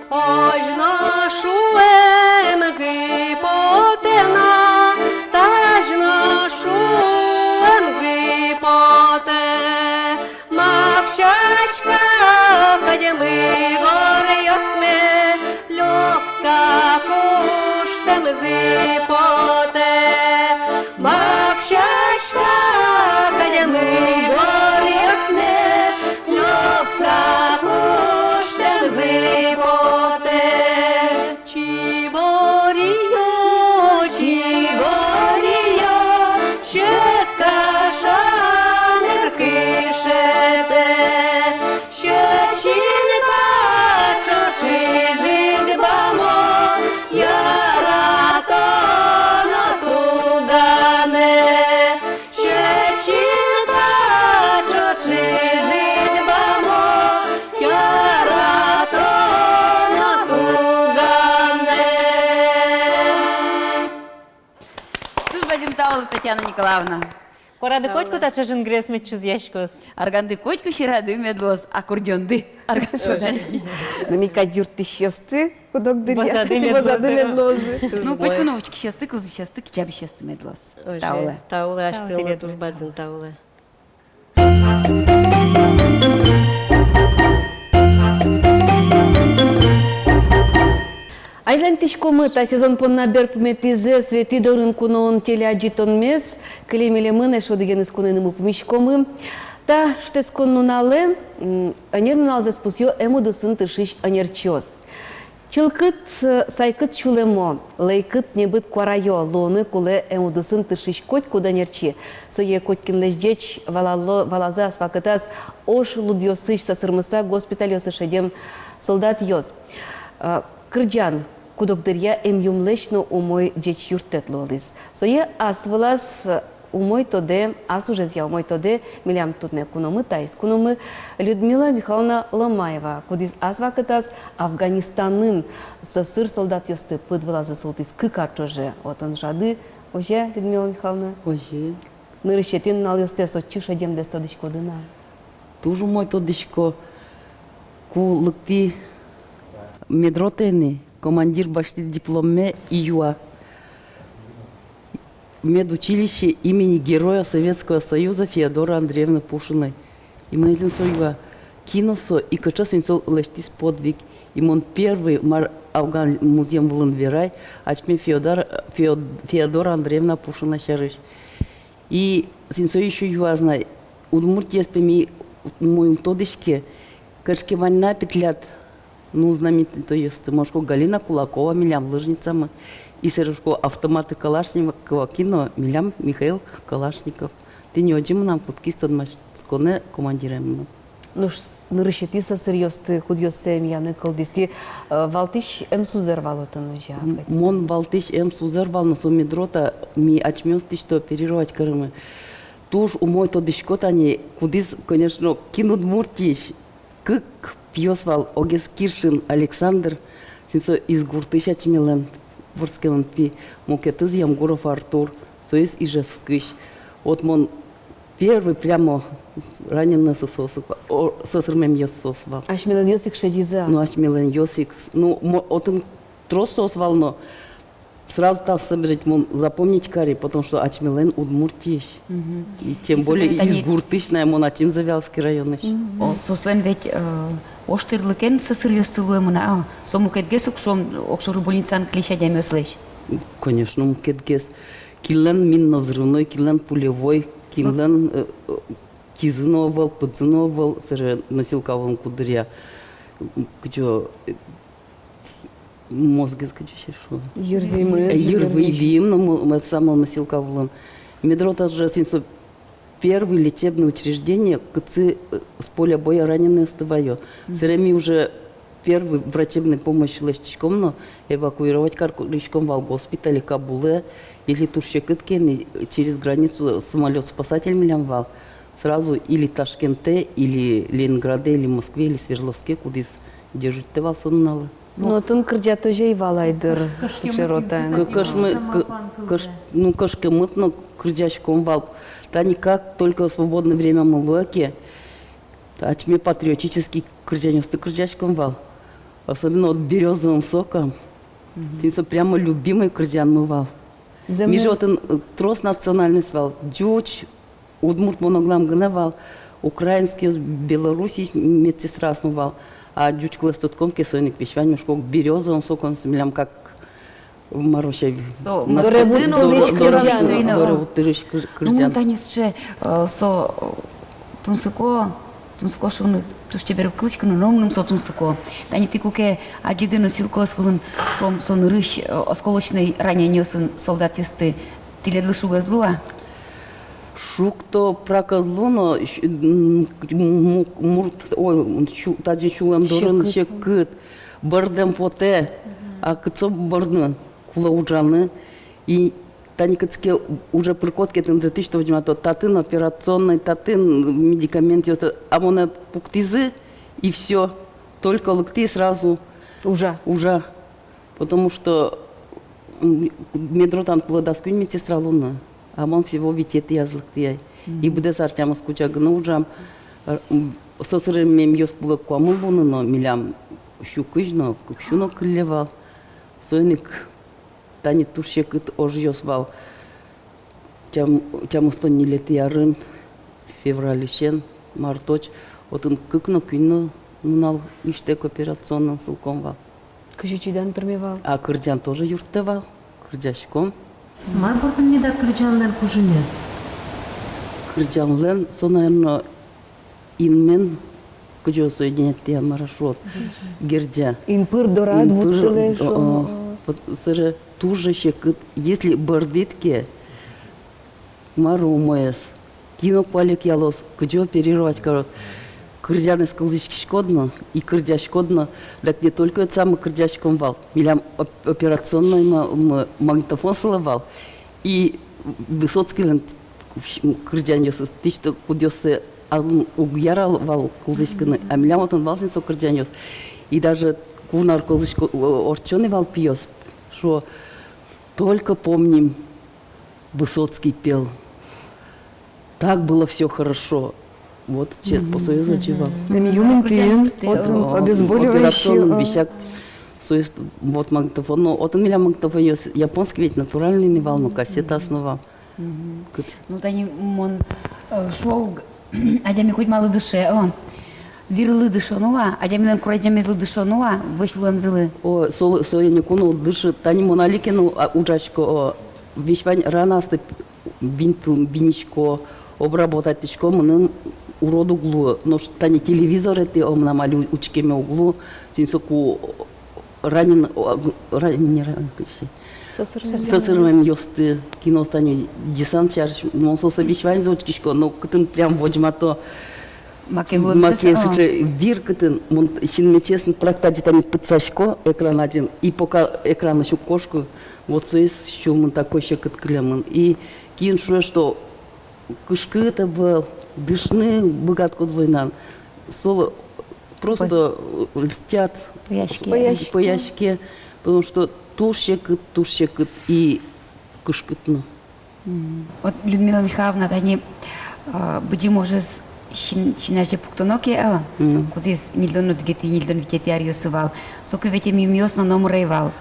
Озьы но шуэмзы потэ но, тазьы но шуэмзы потэ. Мак сяська кадь мыгоръёсме лёкса куштэмзы потэ. Мак сяська кадь мыгоръёсме лёкса куштэмзы потэ. Чибориё, чибориё, сьӧд каша ныр кышетэ. Сьӧд синкаӵо чижыт бамын, яратоно Туж бадӟым тау, Татьяна Николаевна. Куарады котьку таӵе жингрес мед чузъяськоз. Арганды котьку сьӧрады мед луоз, аккордеонды арган шуод али. Но ми кадь юрттӥсьёсты куд-ог дыръя вазады мед луозы. Ну, котьку но учкисьёсты, кылзӥсьёсты, кичабисьёсты мед луоз. Тау улэ. Тау улэ, асьтэлы туж бадӟым тау улэ. Азьланьтӥськомы та сезон понна берпуметӥзэ Светӥ дорын куноын телеадӟытонмес. Кылем милемын, эшшо одӥгеныз кунэнымы пумиськомы. Та шутэтскон нуналэ, м, ӧнер нуналзэс пусъё эм удысын тыршись ӧнерчиос. Чылкыт, э, сайкыт сюлэмо, лэйкыт небыт куараё луыны кулэ эм удысын тыршись котькуд ӧнерчи. Сое котькинлэсь ӟеч валало, валазы ас вакытаз ош лудъёсысь сӧсырмыса госпитальёсы шедем солдатъёс. Э, кырӟан куд-ог дыръя эмъюмлэсь но умой ӟеч юрттэт луылӥз. Сое ас вылаз, э, умой тодэ, ас ужезъя умой тодэ милям туннэ куномы, таиз куномы Людмила Михайловна Ломаева, кудӥз ас вакытаз Афганистанын сӧсыр солдатъёсты пыд вылазы султӥз кык ар ӵоже. Отын ужады, озьы-а, Людмила Михайловна? Озьы. Нырысетӥ нуналъёстэс отчы шедемдэс тодӥськоды на? Туж умой тодӥсько. Ку лыктӥ медротаын, командир басьтӥз дипломме и юа: «Медучилище имени Героя Советского Союза Феодоры Андреевны Пушиной». И мынэсьтым со юа, кин со и кыӵе соин со лэсьтӥз подвиг. И мон первый, мар Афган музъем вылын верай, асьме Феодор, Феод-, Феодора Андреевна Пушина сярысь. И соин со ещё юаз на: «Удмуртиез, пе, ми умой ум тодӥське, кыӵе ке вань на, пе, тӥляд, ну, знаменитойёсты». Мон шуисько: «Галина Кулакова милям, лыжницамы». И собере шуисько: «Автоматы Калашникова кин но?» «Милям Михаил Калашников». Тӥни озьы мынам кутскиз тодматсконэ командире мыным. Нош нырысетӥ сӧсыръёсты, кудъёссэ эмъяны кылдӥз, тӥ, э, валтӥсь эмсузэр вал отын, озьы-а? М-, мон валтӥсь эмсузэр вал, но со медрота, ми ачмеосты ещё оперировать каримы. Туж умой тодӥсько тани, кудӥз, конечно, кин Удмуртиысь. Кык пиос вал: огез Киршин Александр, соин со Изгуртысь ачмелэн вордскемын пи, мукетыз Ямгуров Артур, соиз Ижевскысь. Вот мон первый прямо раненый со-, соос, о, сӧсырмемъёс соос вал. Асьмелэн ёсик шедизы-а? Ну, асьмелэн ёсик. Ну, мо-, отын трос соос вал, но сразу та сыӵе мон запомнить кари, потому что асьмелэн Удмуртиысь. Мгм. И тем более Изгуртысь, на, мон ачим Завьяловский районысь. Мгм. О, соослэн ведь, э, оштырлыкен сӧсыръёссы луэмын, а, со мукетгес ук, шуом, огшоры больницаын кылись адямиослэсь. Конечно, мукетгес. Кинлэн минно-взрывной, кинлэн пулевой, кинлэн, э, э, кизы но ӧвӧл, пыдзы но ӧвӧл, собере носилка вылын куддыръя, м, кыӵе, э, мозгез кыӵе ке шуо. Йырвиймы. Э, йырвий, йырвий виим но мо-, мо-, самой носилка вылын. Медрота же соин со первый лечебный учреждение, кытчы, э, с поля боя раненыйёсты ваё. Мгм. Собере ми уже первый врачебный помощь лэсьтӥськом но, эвакуировать кариськом вал госпитале, Кабулэ. Если туж секыт ке ни, через границу самолёт-спасатель милям вал. Сразу или Ташкентэ, или Ленинградэ, или Москве, или Свердловске, кудӥз дежурить каре вал со нуналэ. Но отын кырӟатозь ӧй вал ай, дыр, кыш-, кыш-, сыӵе ротаын. Кы-, кышкемыт, кы-, кыш-, ну, кышкемыт но кырӟаськом вал. Тани как только свободное время милям луэ ке, асьме патриотический кырӟанъёсты кырӟаськом вал. Особенно вот «Берёзовым соком». Мгм. Тӥни со прямо любимый кырӟанмы вал. Зэм-, ми же отын, э, трос национальность вал. Ӟуч, удмурт, мон огнам гинэ вал, украинский, белорусысь медсестраосмы вал. А ӟуч кылэз тодӥськом ке, соин ик весь ваньмы шуиськом: «Берёзовым соком», со милям как Маруся. Со, нас-, доры вуттылӥсь, доры, доры вуттылӥсь кыр-, кырӟан. Ну, мон тани сыӵе, э, со, э, тунсыко, тунсыко шуыны, туж чебер уг кылӥськы но, но мыным со тунсыко. Тани тӥ куке адӟиды носилкаос вылын, шуом, со нырысь, э, осколочной ранениосын солдатъёсты, тӥледлы шуг ӧз луы-а? Шуг-то прак ӧз луы, но сь-, м, му-, мурт, ой, м, сю-, тазьы сюлэм дорын секыт. Секыт. Бӧрдэм потэ, мгм, а кытчы бӧрдыны, кулэ ужаны. И тани кытчы ке уже пырод ке, тыныд тӥ что возьмато, татын операционной, татын медикаментъёс, а монэ пуктӥзы, и всё. Только лыктӥ, сразу ужа. Ужа. Потому что М, мед ротан кулэ дас куинь медсестра луыны, а мон всего витетӥяз лыктӥ ай. И быдэс ар тямыс кузя гинэ ужам. Р-, м, сӧсырмемъёс кулэ куамын луыны но, милям сю кызь но, кык сю но кылле вал. Соин ик тани туж секыт ожъёс вал. Тям-, тямыстон ньылетӥ арын, февральысен мартозь, отын кык но, куинь но нунал иштэк операционной сылком вал. Кызьы чидан тырме вал? А кырӟан тоже юрттэ вал, кырӟаськом. Мар бордын меда кырӟанлэн кужымез? Кырӟанлэн со, наверно, инмен, кызьы соединять-а, мар-а шуод, герӟа. Инпыр дорад вуттылэ, о, шуом. Вот сыре туж секыт, если бӧрдӥд ке, мар умоез. Кин ог палек ялоз, кызьы оперировать кароз. Кырӟанэз кылзӥськиськод но, и кырӟаськод но, дак не только это самое кырӟаськом вал. Милям оп-, операционной ма-, м-, магнитофон сылэ вал. И Высоцкийлэн кырӟанъёсыз, тӥни что кудъёссэ алын уг яра вал кылзӥськыны, а милям отын вал син со кырӟанъёс. И даже ку наркозысь ко-, о-, ортчо ни вал пиос, шуо: «Только помним, Высоцкий пел. Так было всё хорошо». Вот чет по союзу чего. Мгм. Юнын тиын, отын, о, обезболивающий, операционный, о, висяк. Союз, вот магнитофон, но отын милям магнитофонъёс японский ведь, натуральный ни вал, но кассета основа. Мгм. Кыт. Ну, тани мон, э, шуо ук, адями котьмалы дыше, о. Вирлы дышоно вал, адямилэн курадӟемезлы дышоно вал, вӧсь луэмзылы. О, со, со ини куно дыше, тани мон али ке но, а, ужасько, о, весь вань ранаосты бинтыл-, биньысько, обработать тӥсько, мыным урод уг луы. Нош тани телевизоре тӥ, о, мынам али у-, учкеме уг луы, тӥни соку ранен-, о, г-, ранен-, не ранен-, кыӵе. Сӧсырмем. Сӧсырмемъёсты, киноос тани десант сярысь, мон соосты весь ваньзэ учкисько, но кытын прям возьмато. Маке луэ, маке сыӵе вир кытын, мон синме честно, практади тани пытсасько экран азьын, и пока экранысь уг кошкы, вот соиз сюлмын такой секыт кылемын. И кин шуэ, что кышкыт ӧвӧл, дышны быгатӥськод войнаын. Солы просто, э, льстят. Пӧяське. Пӧяське. Пӧяське, потому что туж секыт, туж секыт и кышкыт но. Мгм. Вот, Людмила Михайловна, тани, а, Быдӟым ожез син-, син азе пуктоно ке, а, ну, кудӥз ньыльдон одӥгетӥ, ньыльдон витетӥ аръёсы вал. Соку ведь эмъюмъёс но номыр ӧй вал.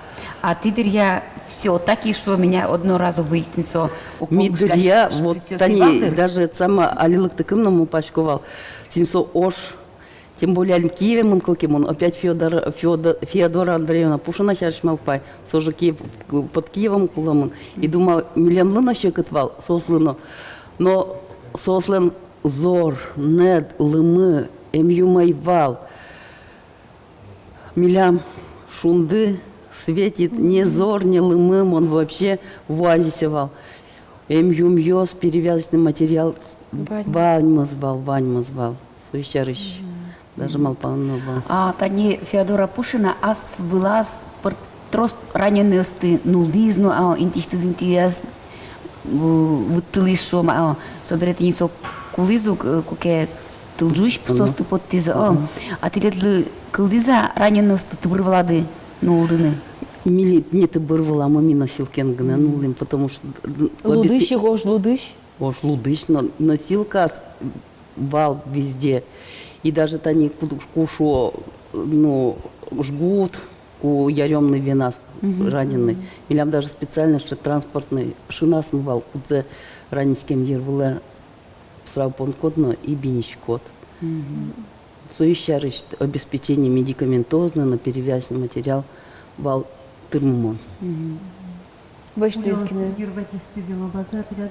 А тӥ дыръя всё-таки, шуо, меня одно разу выйти со. Ми дыръя, вот тани даже это самое, али лыктыкум но малпасько вал. Тӥни со ож, тем более али Киеве мынӥсько ке, мон опять Феодор-, Феодо-, Феодора Андреевна Пушина сярысь малпай. Со же Киев, под Киевом кулэмын. И думал, милемлы но секыт вал, соослы но. Но соослэн зор, нэд, лымы, эмъюм ӧй вал. Милям шунды светит, не зор, не лымы, мон вообще в оазисе вал. Эмъюмъёс, перевязочный материал, вань-, ваньмыз вал, ваньмыз вал. Со сярысь даже малпан но вал. А тани Феодора Пушина ас вылаз пыр трос раненойёсты нуллӥз но, а, интыысьтыз интыяз, у, вуттылӥз, шуом, а, собере тӥни со кулӥз ук, э, куке тыл ӝуись соосты поттӥзы, а. Мгм. А тӥледлы кылдӥз-а раненойёсты тыбыр вылады нуллыны? Милям не тыбыр выламы, ми носилкаен гинэ нуллӥм, потому что, м, лудысь, ож лудысь? Ож лудысь, но носилкаос вал везде. И даже тани ку-, ку шуо, ну, жгут, ку ярёмы ни веназ раненый. Милям даже специально, что транспортный шинаосмы вал, кудзэ ранитьскем йыр вылэ сразу понӥськод но и биньыськод. Мгм. Со сярысь обеспечение медикаментозной но перевязочный материал вал тырмымон. Мгм. Вӧсь луиз гинэ. Кулёс йыр вадьсты-а, лобазы-а тӥляд?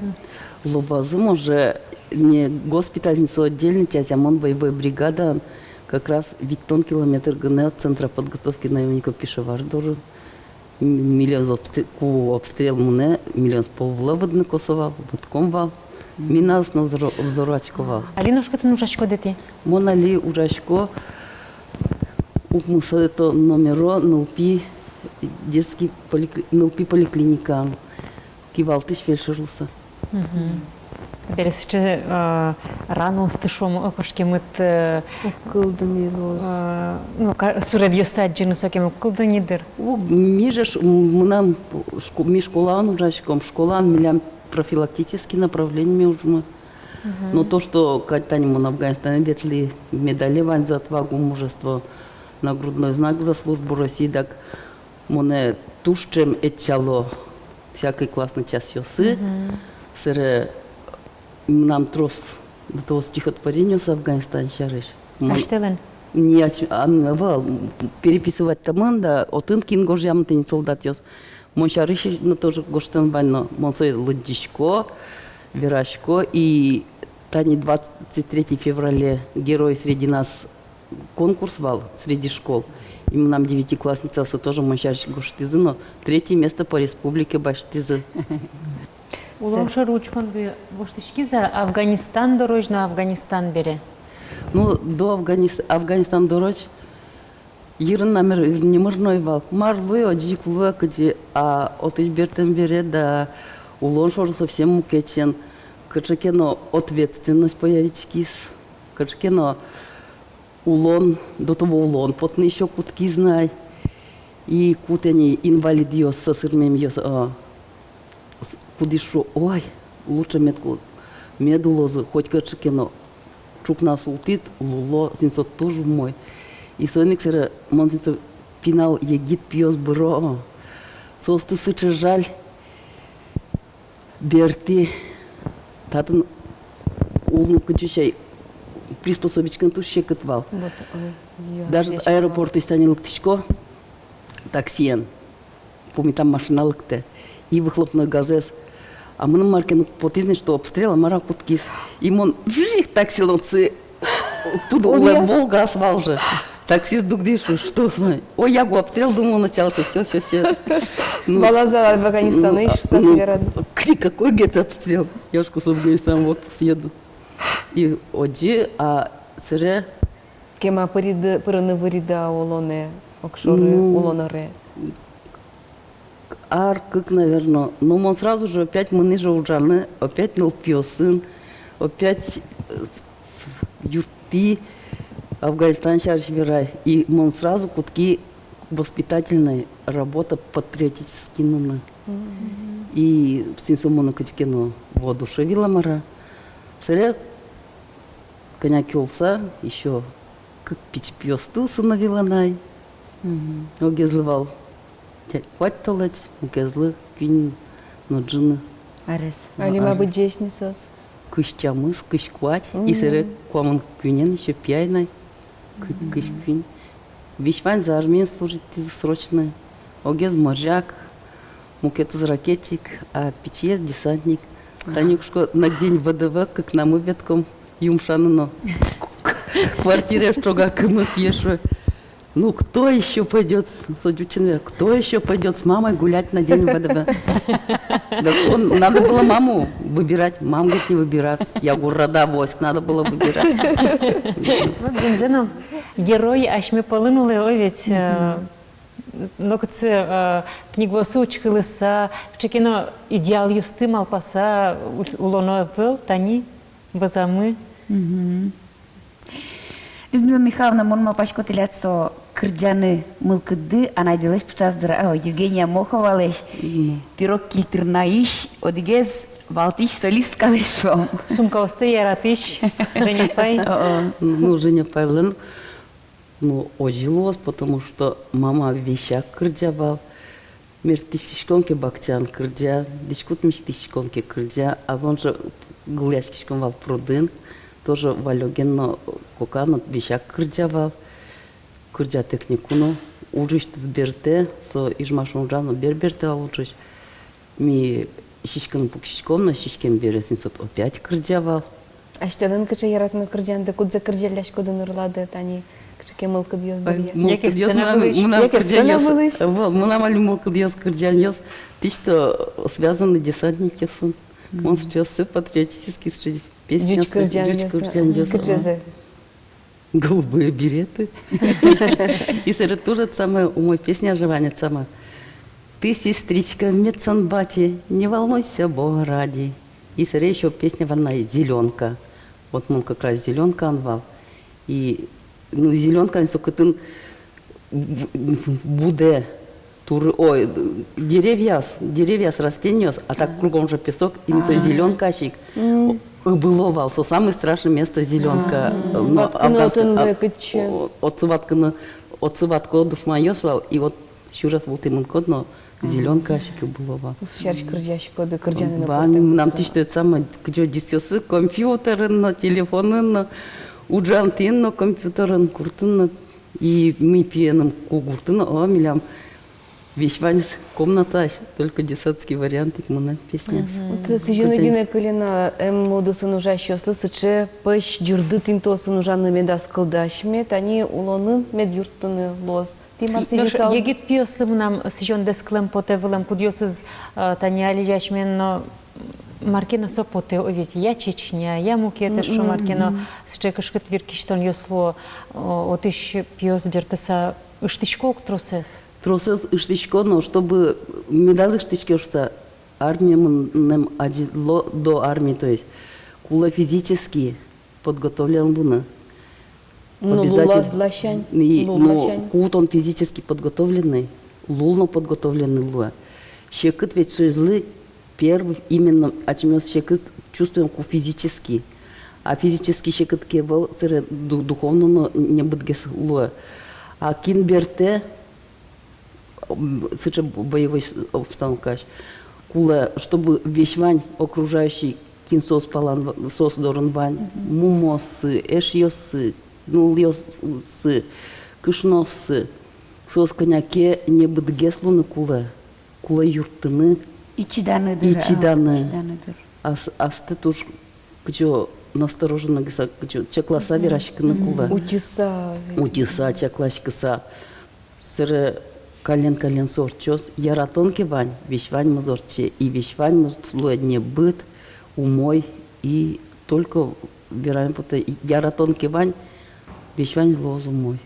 Лобазы, может, не госпиталь, не со отдельный часть, а мон боевой бригадаын, как раз витьтон километр гинэ от центра подготовки наёмников Пешавар доры. М-, милемыз обстр-, ку обстрел мынэ, милемыз пол вылэ выдыны косо вал, выдком вал. Мгм. Минаос но взор-, взорватьско вал. Али нош кытын ужаськоды тӥ? Мон али ужасько укмысэтӥ номеро нылпи детский поликли-, нылпи поликлиникаын кивалтӥсь фельдшер луыса. Мгм. Бере сыӵе, э, раноосты, шуом, кошкемыт, э, уг кылды ни луоз. Э, ну, ка-, суредъёсты адӟыны сокем уг кылды ни дыр. Уг, ми же ш-, м, мынам шко-, ми школаын ужаськом, школаын милям профилактический направлениеме ужамы. Мгм. Но то, что ка-, тани мон Афганистанэ ветлӥ, медале вань «За отвагу, мужество», нагрудной знак «За службу России», дак монэ туж ӵем ӧтчало всякой классной часъёсы. Мгм. Сэре мынам трос, трос стихотворениос Афганистан сярысь. Мон асьтэлэн? Не ас-, а, м, вал, м, переписывать тамын да, отын кин гожъямын, тӥни солдатъёс. Мон сярысь но тоже гожтэм вань но, мон сое лыдӟисько, верасько, и тани двадцать третье феврале «Герой среди нас» конкурс вал среди школ. И мынам девятиклассницаосы тоже мон сярысь гожтӥзы но, третье место по республике басьтӥзы. Улон шоры учконды воштӥськиз-а Афганистан дорозь но Афганистан бере? Ну, до Афганис-, Афганистан дорозь йырын номыр, номыр но ӧй вал. Мар луэ, озьы ик луэ, кызьы, а отысь бертэм бере да, улон шоры совсем мукетсен. Кыӵе ке но ответственность появиськиз, кыӵе ке но улон, до того улон потыны ещё кутскиз на ай. И куд тани инвалидъёс, сӧсырмемъёс, а, с-, кудӥз шуо: «Ой, лучше мед ку-, мед улозы, хоть кыӵе ке но ӵукна султӥд, луло, син со туж умой». И соин ик сэре мон син со пинал егит пиос быро, а, соосты сыӵе жаль. Бертӥ, татын улон, кыӵе ке приспособиськыны туж секыт вал. Вот, ой, ё, даже аэропортысь тани лыктӥсько таксиен, пумитам, машина лыктэ, и выхлопной газэз. А мыным мар ке но потӥз ни, что обстрел, а мар-а кутскиз. И мон вжик таксилэн отчы пыд улэ, Волга ас вал же. Таксист дугдӥз, что, что с вами? Ой, я говорю, обстрел, думал, начался, всё, всё, всё. Ну, валазы-а Афганистанысь, ну, шуса, ну, верад? Кыӵе, какой, говорит, обстрел? Я ж, говорю, с Афганистана в отпуск еду. И озьы, а сэре кема пыриды, пырыны выриды-а улонэ, огшоры, ну, улон ӧре? Ар кык, наверно. Но мон сразу же опять мынӥ же ужаны, опять нылпиосын, опять, э, юрттӥ, Афганистан сярысь верай. И мон сразу кутски воспитательной работа, патриотический нуны. Мгм. И син со монэ кыӵе ке но воодушевило, мар-а. Сэре кӧня ке улса, ещё кык пичи пиосты усыновила на ай. Мгм. Огезлы вал те-, куать толэзь, мукезлы куинь но ӝыны. Арес. Али ма быдӟесь ни соос? Кызь тямыс, кызь куать, мгм, и сэре куамын куинен ещё пияй на ай. Кы-, мгм, кызь куинь. Весь ваньзы армиын служитьтӥзы срочно. Огез моряк, мукетыз ракетчик, а пичиез десантник. Тани ик, шуисько, на день ВДВ кыкнамы ветлӥськом юмшаны но. Квартираез ӵогакымы, пие шуэ: «Ну, кто ещё пойдёт?» Со ӟуч сямен: «Кто ещё пойдёт с мамой гулять на день ВДВ?» Так он, надо было маму выбирать. Мам, говорит, не выбирать. Я говорю, рода войск надо было выбирать. Вот зэмзэ но, герой асьме пӧлын улэ, ой, ведь, э, нокытчы, э, книгаосы учкылыса, кыӵе ке но идеалъёсты малпаса у-, улоно ӧвӧл, тани вӧзамы. Мгм. Людмила Михайловна, мон малпасько, тӥляд со кырӟаны мылкыдды анайдылэсь пыӵаз дыр, а, Евгения Моховалэсь, мгм, «Пирог кильтырнаысь», одӥгез валтӥсь солисткалэсь, шуом. Сумкаосты яратӥсь Женя апай. О-о. Ну, Женя апайлэн, ну, озьы луоз, потому что мама весяк кырӟа вал. Мерттӥськиськом ке бакчаын, кырӟа, дӥськут миськиськом ке, кырӟа, азьлон же гылъяськиськом вал прудын, тоже Валёгин но, кока но весяк кырӟа вал. Кырӟатэк ни куно, ужысь тӥ бертэ, со Ижмасын ужа но, бер-бертэ вал ужысь. Ми сиськыны пуксиськом но, сиськем бере син со опять кырӟа вал. Асьтэлэн кыӵе яратоно кырӟанды, кудзэ кырӟалляськоды ныр улады, тани кыӵе ке мылкыдъёс дыръя? Ай, мылкыдъёс. Яке мынам, сцена вылысь? Мынам яке кырӟанъёс, сцена вылысь? Э, вот, мынам али мылкыдъёс кырӟанъёс, тӥни что связаны десантникъёсын. Мгм. Мон сыӵеосы патриотический, сыӵе песня, ӟуч кырӟанъёс. Ӟуч кырӟанъёс. Кыӵезэ? «Голубые береты». И сэрэ тоже самой умой песня же вань, самой. Ты, сестричка, в медсанбате, не волнуйся, Бога ради. И собере ещё песня вань на, «Зелёнка». Вот мон как раз зелёнкаын вал. И, ну, зелёнкаын со кытын в-, в-, будэ туры, ой, деревьяос, деревьяос, растениос, а так кругом же песок, и со зелёнкаысь ик. М. Ыбыло вал, со самое страшное место, зелёнка. А. Но ваткыны отын, о, отчы, отсы ваткыны, отсы ватко душманъёс вал, и вот сюрес вылтӥ мынӥськод но, зелёнкаысь ик ыбыло вал. Со сярысь кырӟаськоды, кырӟаны но. Вань, мынам тӥни тӥ самой, кызьы дисъёсы, компьютерын но, телефонын но, ужамтӥын но, компьютерын, гуртын но. И ми пиеным ку гуртын но, о, милям весь ваньмыз комнатаысь, только детсадский вариант ик мынэ песняос. Мгм. Вот сӥзьыны гинэ кыле на, эм, удысын ужасьёслы сыӵе пӧсь ӟырдыт интыосын ужаны медаз кылды асьме, тани улонын мед юрттыны луоз. Тӥ мар сӥзьысал? Нош егит пиослы мынам сӥзёндэс кылэм потэ вылэм, кудъёсыз, э, тани али асьмелэн но мар ке но со потэ, о, ведь, я Чечня, я мукетыз, шуом, мар ке но, сыӵе кышкыт вир кисьтонъёс луо, о, отысь пиос бертыса ыштӥсько ук тросэз. Тросэз ыштӥсько, но чтобы медаз ыштӥське шуыса, армие мынэм азьло, до армии, то есть, кулэ физически подготовлен луыны. Ну, обязательно. Лул ласянь. И, лул ласянь. Ну, ку тон физически подготовленный, лул но подготовленный луэ. Секыт ведь соизлы первый, именно асьмеос секыт чувствуем ку физически. А физически секыт ке ӧвӧл, собере ду-, духовно но небытгес луэ. А кин бертэ, м, сыӵе боевой с-, обстановкаысь. Кулэ, чтобы весь вань окружающий, кин соос палан в-, соос дорын вань, мумыоссы, эшъёссы, нылъёссы, кышнооссы, соос кӧня ке небытгес луыны кулэ, кулэ юрттыны. И чиданы дыр, и чиданы. А, чиданы дыр. Ас-, астэ туж кыӵе настороженно гыса, кыӵе чакласа вераськыны кулэ. Утьыса. Утьыса, чакласькыса. Собере каллен-каллен со ортчоз. Яратон ке вань, весь ваньмыз ортче, и весь ваньмыз луэ небыт, умой, и только вераме потэ, и яратон ке вань, весь ваньмыз луоз умой.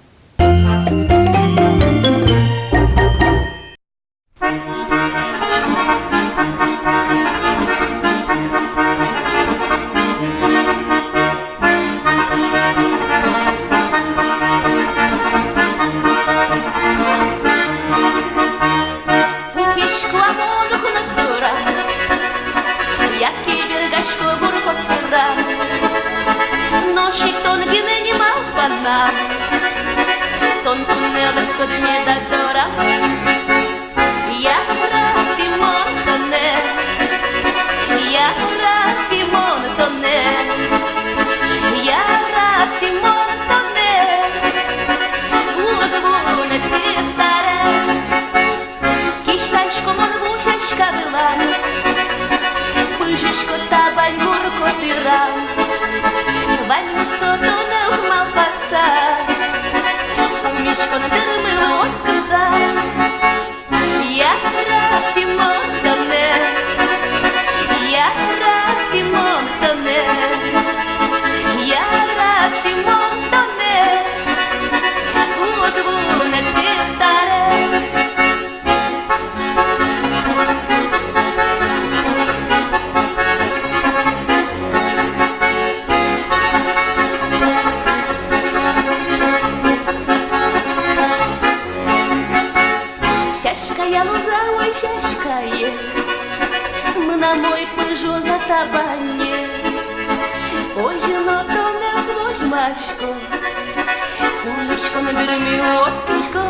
Пукисько-а мон укно дорад, яке бергасько гур котырад? Нош ик тон гинэ ни малпанад, тон туннэ лыктод меда дорам. Яратӥ мон тонэ, яратӥ мон тонэ, яратӥ мон тонэ, уг вунэтӥ табере. Кисьтӥсько мон ву сяська вылам, пыжисько табань гур котырам. Ваньмыз со тонэ уг малпаса, пумиськон дырмы луоз кыса. Яратӥ мон тонэ, яратӥ мон тонэ, яратӥ мон тонэ, уг вунэтӥ табере. Сяськая луоз-а, ой, сяськае, мынам ой пыжоз-а табанье? Озьы но тонэ возьмасько, пумиськон дырмы оскисько.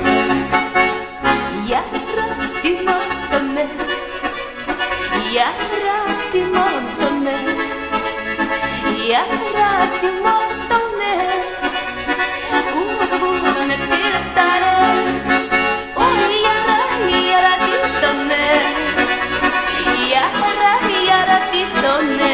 Яратӥ мон тонэ, яратӥ мон тонэ, яратӥ мон тонэ, уг вунэтӥ табере. Ой, яра, яратӥ тонэ, яра, яратӥ тонэ.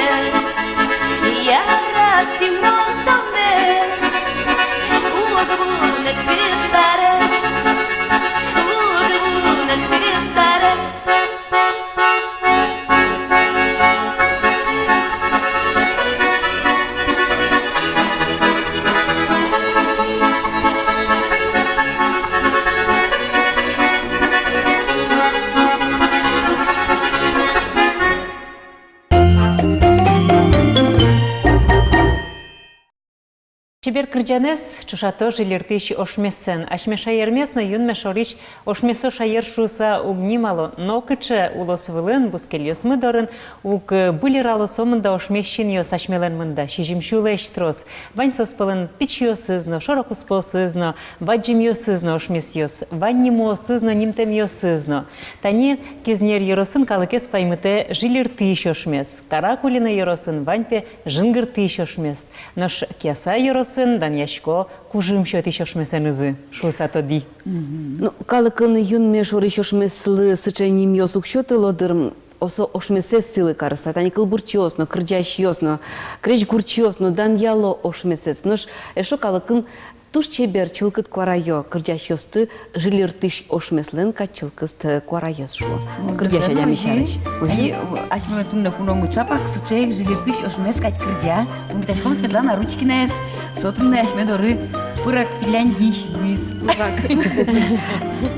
Чебер кырӟанэз ӵошато жильыртӥсь ошмесэн. Асьме шаермес но юнме шорысь ошмесо шаер шуыса уг нимало. Но кыӵе улос вылын, бускельёсмы дорын уг быль ырало сомында ошмес синъёс асьмелэн мында, сизьым сюлэсь трос. Вань соос пӧлын пичиосыз но, шоро-куспоосыз но, бадӟымъёсыз но ошмесъёс. Вань нимыосыз но, нимтэмъёсыз но. Тани Кизнер ёросын калыкез паймытэ жильыртӥсь ошмес. Каракулино ёросын вань пе жингыртӥсь ошмес. Нош Кияса ёросын данъясько кужым сётӥсь ошмесэнызы шуыса тодӥ. Ну, калыкын юнме шорысь ошмеслы сыӵе нимъёс уг сётыло дыр, м, осо ошмесэз сӥлы карыса. Тани кылбурчиос но, кырӟасьёс но, крезьгурчиос но данъяло ошмесэз. Нош эшшо калыкын туж чебер, чылкыт куараё кырӟасьёсты жильыртӥсь ошмеслэн кадь чылкыт, э, куараез шуо. Ну, кырӟась Светлана адями озьы, сярысь. Озьы. И, э, асьмелэн туннэ куноын чапак сыӵе ик жильыртӥсь ошмес кадь кырӟа. Пумитаськом Светлана Ручкинаез, со туннэ асьме доры пырак Финляндиысь вуиз. Пырак.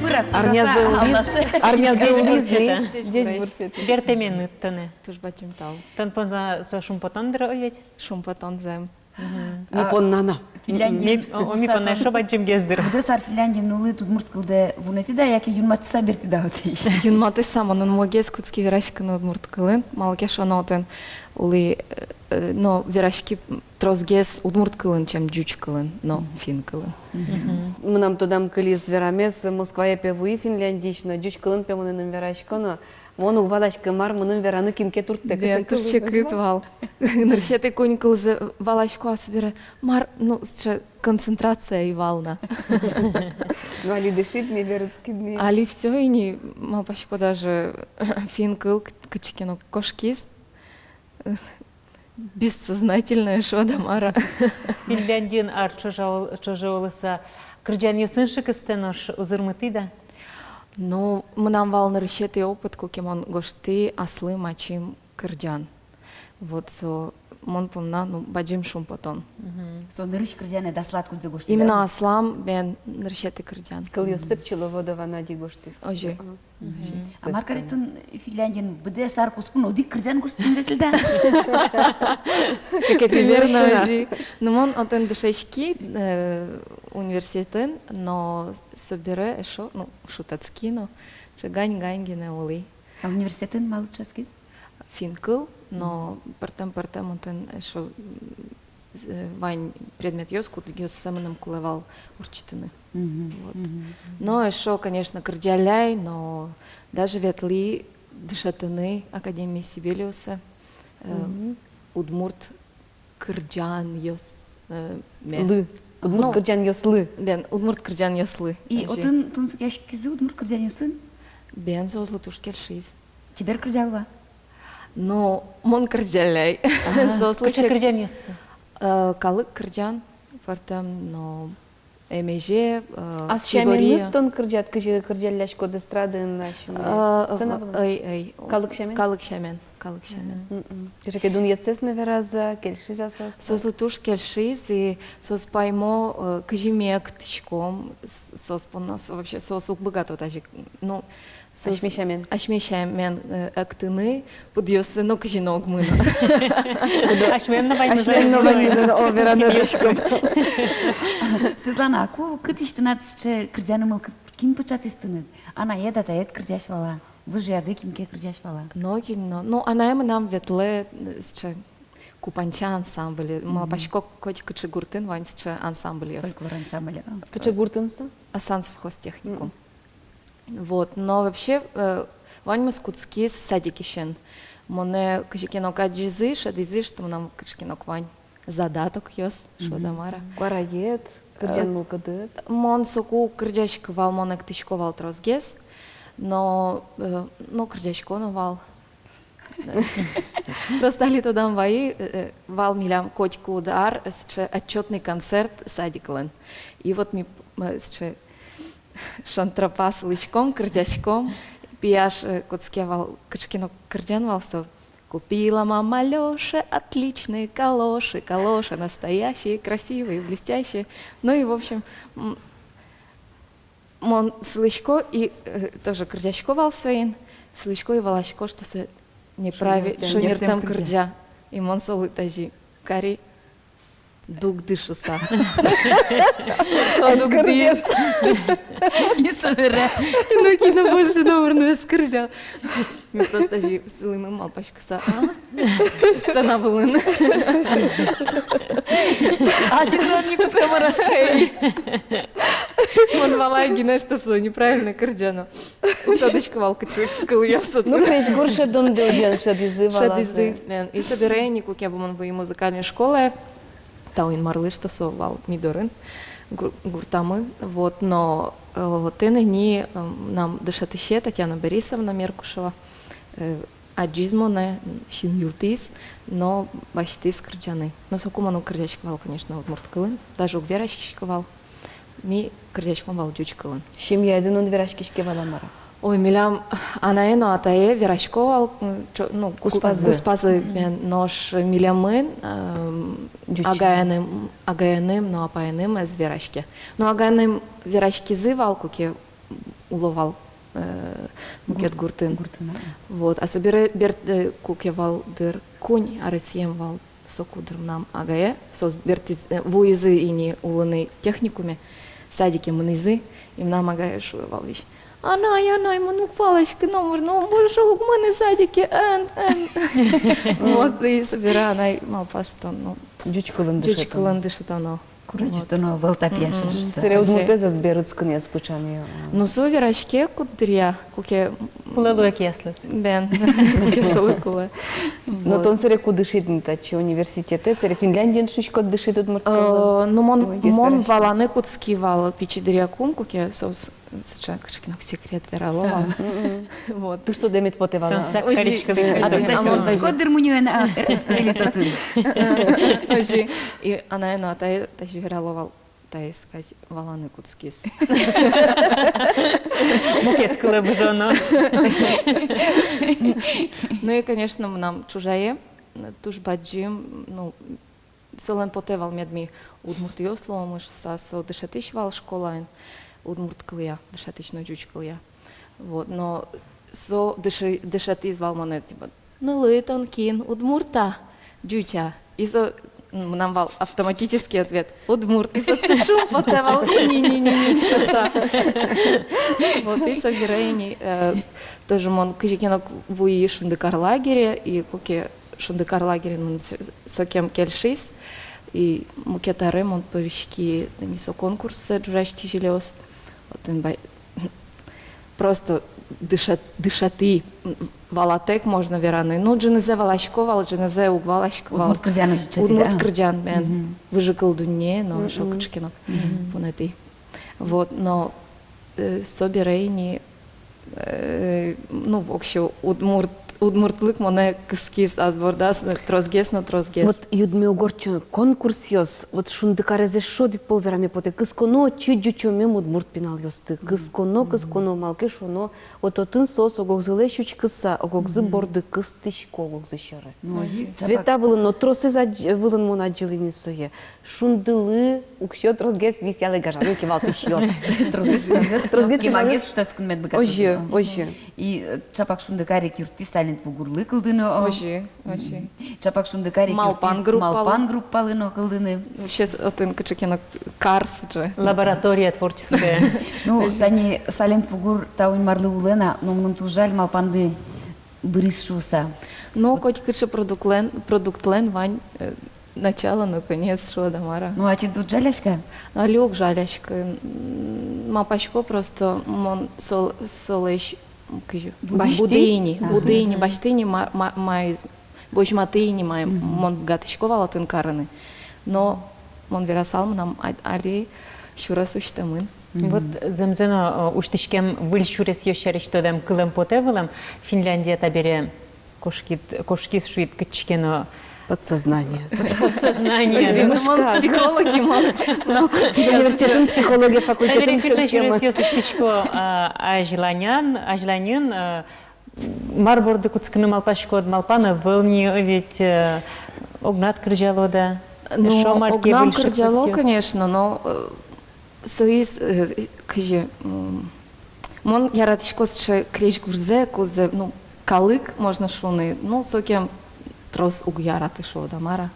Пырак. Арнязэ улӥз, арнязэ улӥз. Ӟечбуресь, Света. Ӟечбуресь, Света. Бертэменыд тонэ. Туж бадӟым тау. Тон понна со шумпотон дыр, ой ведь? Шумпотон зэм. Мгм. Ми понна но. Финляндиын. Ми, о, ми понна эшшо бадӟымгес дыр. Быдэс ар Финляндиын улӥд, удмурт кылдэ вунэтӥд-а, яке юнматыса бертӥд-а отысь? Юнматыса. Мыным мугез кутски вераськыны удмурт кылын, малы ке шуоно отын улӥ, э, э, но вераськи тросгес удмурт кылын, чем ӟуч кылын но финн кылын. Мгм. Мынам тодам кылиз верамез, Москвае пе вуи Финляндиысь но, ӟуч кылын пе мыныным верасько но, мон уг валаськы, мар мыным вераны, кин ке турттэ. Бен, кыӵе кыл, туж секыт вал. Нырысетӥ куинь кылзэ валасько, а собере мар, ну, сыӵе концентрация ӧй вал на. Ну, али дышид ни, берытскид ни. Али всё, ини малпасько, даже финн кыл к-, кыӵе ке но кошкиз. Бессознательное шуод-а, мар-а. Финляндиын ар ӵоже ул-, ӵоже улыса кырӟанъёсын шыкыстэ, нош узырмытӥд-а? Ну, мынам вал нырысетӥ опыт, куке мон гожтӥ аслым ачим кырӟан. Вот со мон понна, ну, бадӟым шумпотон. Мгм. Со нырысь кырӟанэд аслад, кудзэ гожтӥд-а? Именно аслам, бен, нырысетӥ кырӟан. Кылъёс сыпчыло, Водова Надя гожтӥз. Озьы. Ага. Мгм. А мар карид тон Финляндиын, быдэс ар куспын одӥг кырӟан гожтӥд, ветлӥд-а? Примерно озьы. Ну, мон отын дышетски, э, университетын, но собере эшшо, ну, шутэтски но, сыӵе гань-гань гинэ улӥ. А университетын малы дышетскид? Финн кыл, но пӧртэм-пӧртэм отын эшшо, м, э, вань предметъёс, кудъёссэ мыным кулэ вал ортчытыны. Мгм. Вот. Мгм. Но эшшо, конечно, кырӟаляй, но даже ветлӥ дышетыны Академие Сибелиуса, э, удмурт кырӟанъёс, э, ме. Лы. Удмурт кырӟанъёслы. Бен, удмурт кырӟанъёслы. И отын тунсыкъяськизы удмурт кырӟанъёсын? Бен, соослы туж кельшиз. Чебер кырӟалод-а? Но мон кырӟаляй. Ага. Соослы кыӵе кырӟанъёсты? Э, калык кырӟан, пӧртэм но «Эмезе», э, «Чигория». Ас сямен тон кырӟад, кызьы кырӟалляськод эстрадын, асьме, э, сцена вылын? Ӧй, ӧй. Калык сямен? Калык сямен, калык сямен. Мгм. Кыӵе ке дунъетсэс но вераз-а, кельшиз-а соослы? Соослы туж кельшиз, и соос паймо, э, кызьы ми эктӥськом, с-, соос понна, со-, вообще, соос уг быгато тазьы, ну, соос асьме сямен. Асьме сямен, э, эктыны, пыдъёссы но кызьы но уг мыно. Асьмелэн но ваньмыз, асьмелэн но ваньмыз, о, вераны дышком. Светлана, а ку-, кытысь тынад сыӵе кырӟаны мылкыд, кин пыӵатӥз тыныд? Анаед, атаед кырӟась вал-а? Выжыяды кин ке кырӟась вал-а? Нокин но. Ну, анае мынам ветлэ, э, сыӵе «Купанча» ансамбле. Мгм. Малпасько, коть кыӵе гуртын вань сыӵе ансамбльёс. Фольклор ансамбль, а. Кыӵе гуртын со? Асансов хозтехникум. Мгм. Вот, но вообще, э, ваньмыз кутскиз садикысен. Монэ кызьы ке но адӟизы, шӧдӥзы, что мынам кыӵе ке но вань задатокъёс, шуод-а, мар-а. Куараед, кырӟан мылкыдыд? Э, мон соку кырӟаськы вал, мон эктӥсько вал тросгес, но, э, но кырӟасько но вал. Просто али тодам вайи, э, э, вал милям котькуд ар сыӵе отчётный концерт садиклэн. И вот ми, э, сыӵе шонтропа сылӥськом, кырӟаськом. Пияш, э, кутске вал, кыӵе ке но кырӟан вал со: «Купила мама Лёше отличные калоши, калоши настоящие, красивые, блестящие». Ну и, в общем, м, мон сылӥсько и, э, тоже кырӟасько вал соин, сылӥсько и валасько, что со неправи-, шонертэм, шонертэм кырӟа. Кырӟа. И мон солы тазьы кари. Дугды шуса. Со дугды. И собере. Ну, кино больше номыр но ӧз кырӟа. Ми просто озьы сылӥмы малпаськыса. А? Сцена вылын. Ачид но ӧй кутскы мар-а сое. Мон валай гинэ, что со неправильно кырӟано. Уг тодӥськы вал, кыӵе кылъёс отын. Ну, крезьгур шӧдонды озьыен шӧдӥзы, валазы. Шӧдӥзы, мен. И собере ини, куке мон вуи музыкальной школае, тау Инмарлы, что со вал ми дорын, гур-, гуртамы. Вот, но, э, отын ини, э, мынам дышетӥсе Татьяна Борисовна Меркушева, э, адӟиз монэ, синйылтӥз но басьтӥз кырӟаны. Но соку мон уг кырӟаськы вал, конечно, удмурт кылын, даже уг вераськиськы вал. Ми кырӟаськом вал ӟуч кылын. Семьяедын но вераськиське вал-а, мар-а? Ой, милям анае но атае верасько вал, м, чо-, ну, ку-, куспазы. Куспазы, мгм, мен, нош милемын, эм, ӟуч. Агаеным, агаеным но апаеным ӧз вераське. Но агаеным вераськизы вал, куке уло вал, э, мукет гуртын. Гуртын, ага. Вот, а собере бер-, э, куке вал дыр, куинь аресъем вал, соку дыр мынам агае, соос бертӥз-, э, вуизы ини улыны техникуме, садике мынӥзы, и мынам агае шуэ вал весь: «Анай, анай, мон уг валаськы номыр но, мон больше уг мыны садике, эн, эн». Вот, и собере анай малпаз, что, ну, ӟуч кылын дышетоно. Ӟуч кылын дышетоно. Курадӟытоно ӧвӧл та пияшез шуса. Мгм. Собере удмуртэз ӧз берытскы ни, ӧз пыӵа ни. Ну, со вераське куддыръя, куке кулэ луэ кияслэсь. Бен, куке солы кулэ. Но тон собере ку дышид ни татчы, университетэ, собере Финляндиын, шуиськод, дышид удмурт кыллы? Э, ну, мон, мон валаны кутски вал пичи дыръя кум, куке соос сыӵе кыӵе ке но секрет верало вал. Ага. Мгм. Вот. Туж тодэм мед потэ вал-а? Тон сак кариськылӥд. Озьы, а мон озьы. Куддыр мунёен, а, ӧз пеле татын. Озьы. И анае но атае тазьы верало вал. Таиз кадь валаны кутскиз. Мукет кылэ бызоно. Ну и, конечно, мынам чужае, туж бадӟым, ну, солэн потэ вал, мед ми удмуртъёс луомы шуса, со дышетӥсь вал школаын, удмурт кылъя дышетӥсь но ӟуч кылъя. Вот, но со дыше-, дышетӥз вал монэ, типа: «Нылы, тон кин, удмурт-а, ӟуч-а?» И со, м, мынам вал автоматический ответ: «Удмурт». И со сыӵе шумпотэ вал: «Ини, ини, ини, ини», шуса. Вот, и собере ини, э, тоже мон кызьы ке но вуи Шундыкар лагере, и куке Шундыкар лагерьын мыным с-, сокем кельшиз, и мукет аре мон пыриськи тани со конкурсэ «Ӝужась кизилиос». Отын бай-, просто дышет-, дышетӥ, м, валатэк, можно вераны. Ну, ӝынызэ валасько вал, ӝынызэ уг валаськы вал. Удмурт кырӟан озьы чатэ, удмурт кырӟан, бен. Мгм. Выжыкыл дунне но, мгм, шо кыӵе ке но, мгм, пунэтӥ. Вот, но, э, собере ини, э, ну, вообще, удмурт, удмуртлык монэ кыскиз ас бордаз, э, тросгес но тросгес. Вот, Людмила, уг ортчы конкурсъёс, вот Шундыкарез эшшо одӥг пол вераме потэ: кысконо отчы ӟучомем удмурт пиналъёсты, кысконо, мгм, кысконо, малы ке шуоно, вот отын соос ог-огзылэсь учкыса, ог-огзы, мгм, борды кыстӥсько, ог-огзы сьӧры. Ну, озьы, Света вылын но, тросэз адӟ-, вылын мон адӟылӥ ни сое. Шундылы уксё тросгес висъялэ, гажано кивалтӥсьёс. Тросгес, тросгес кимагес шутэтскыны мед быгатозы. Озьы, озьы. И, э, чапак Шундыкар ик юрттӥз Сайлент Вугурлы кылдыны, о. Озьы, озьы. Чапак Шундыкар ик юрттӥз Малпан группалы но кылдыны. Вообще, отын кыӵе ке но кар сыӵе. Лаборатория творческая. Ну, озьы. Тани Сайлент Вугур, тау Инмарлы, улэ на, но мыным туж жаль, малпанды быриз шуса. Но котькыӵе продуктлэн, продуктлэн вань, э, начало но конец, шуод-а, мар-а. Ну, ачид уд жаляськы-а? Али уг жаляськы. М, малпасько, просто мон сол-, солэсь, м, кызьы, будӥ ини, ага, будӥ ини, басьтӥ ини, ма-, ма-, мае возьматӥ ини, мае, мгм, мон быгатӥсько вал отын карыны. Но мон верасал, мынам а-, али сюрес усьтэмын. Мгм. Вот зэмзэ но, э, усьтӥськем выль сюресъёс сярысь тодэм кылэм потэ вылэм. Финляндия табере кошкид, кошкиз, шуид, кытчы ке но. Подсознание. Подсознание. Озьы, ну, мон психолог, и мон, ну, университетын психология факультетын. Табере кыӵе сюресъёс усьтӥсько, а, азьланян, азьланьын, а, мар борды кутскыны малпаськод, малпан ӧвӧл ни, ведь, э, огнад кырӟалод-а? Ну, эшшо мар ке огнам выль кырӟало, шыкпусъёс, конечно, но, э, соиз, э, кызьы, м, мон яратӥсько сыӵе крезьгурзэ, кудзэ, ну, калык, можно шуыны, ну, сокем трос уг яраты шуод-а, мар-а.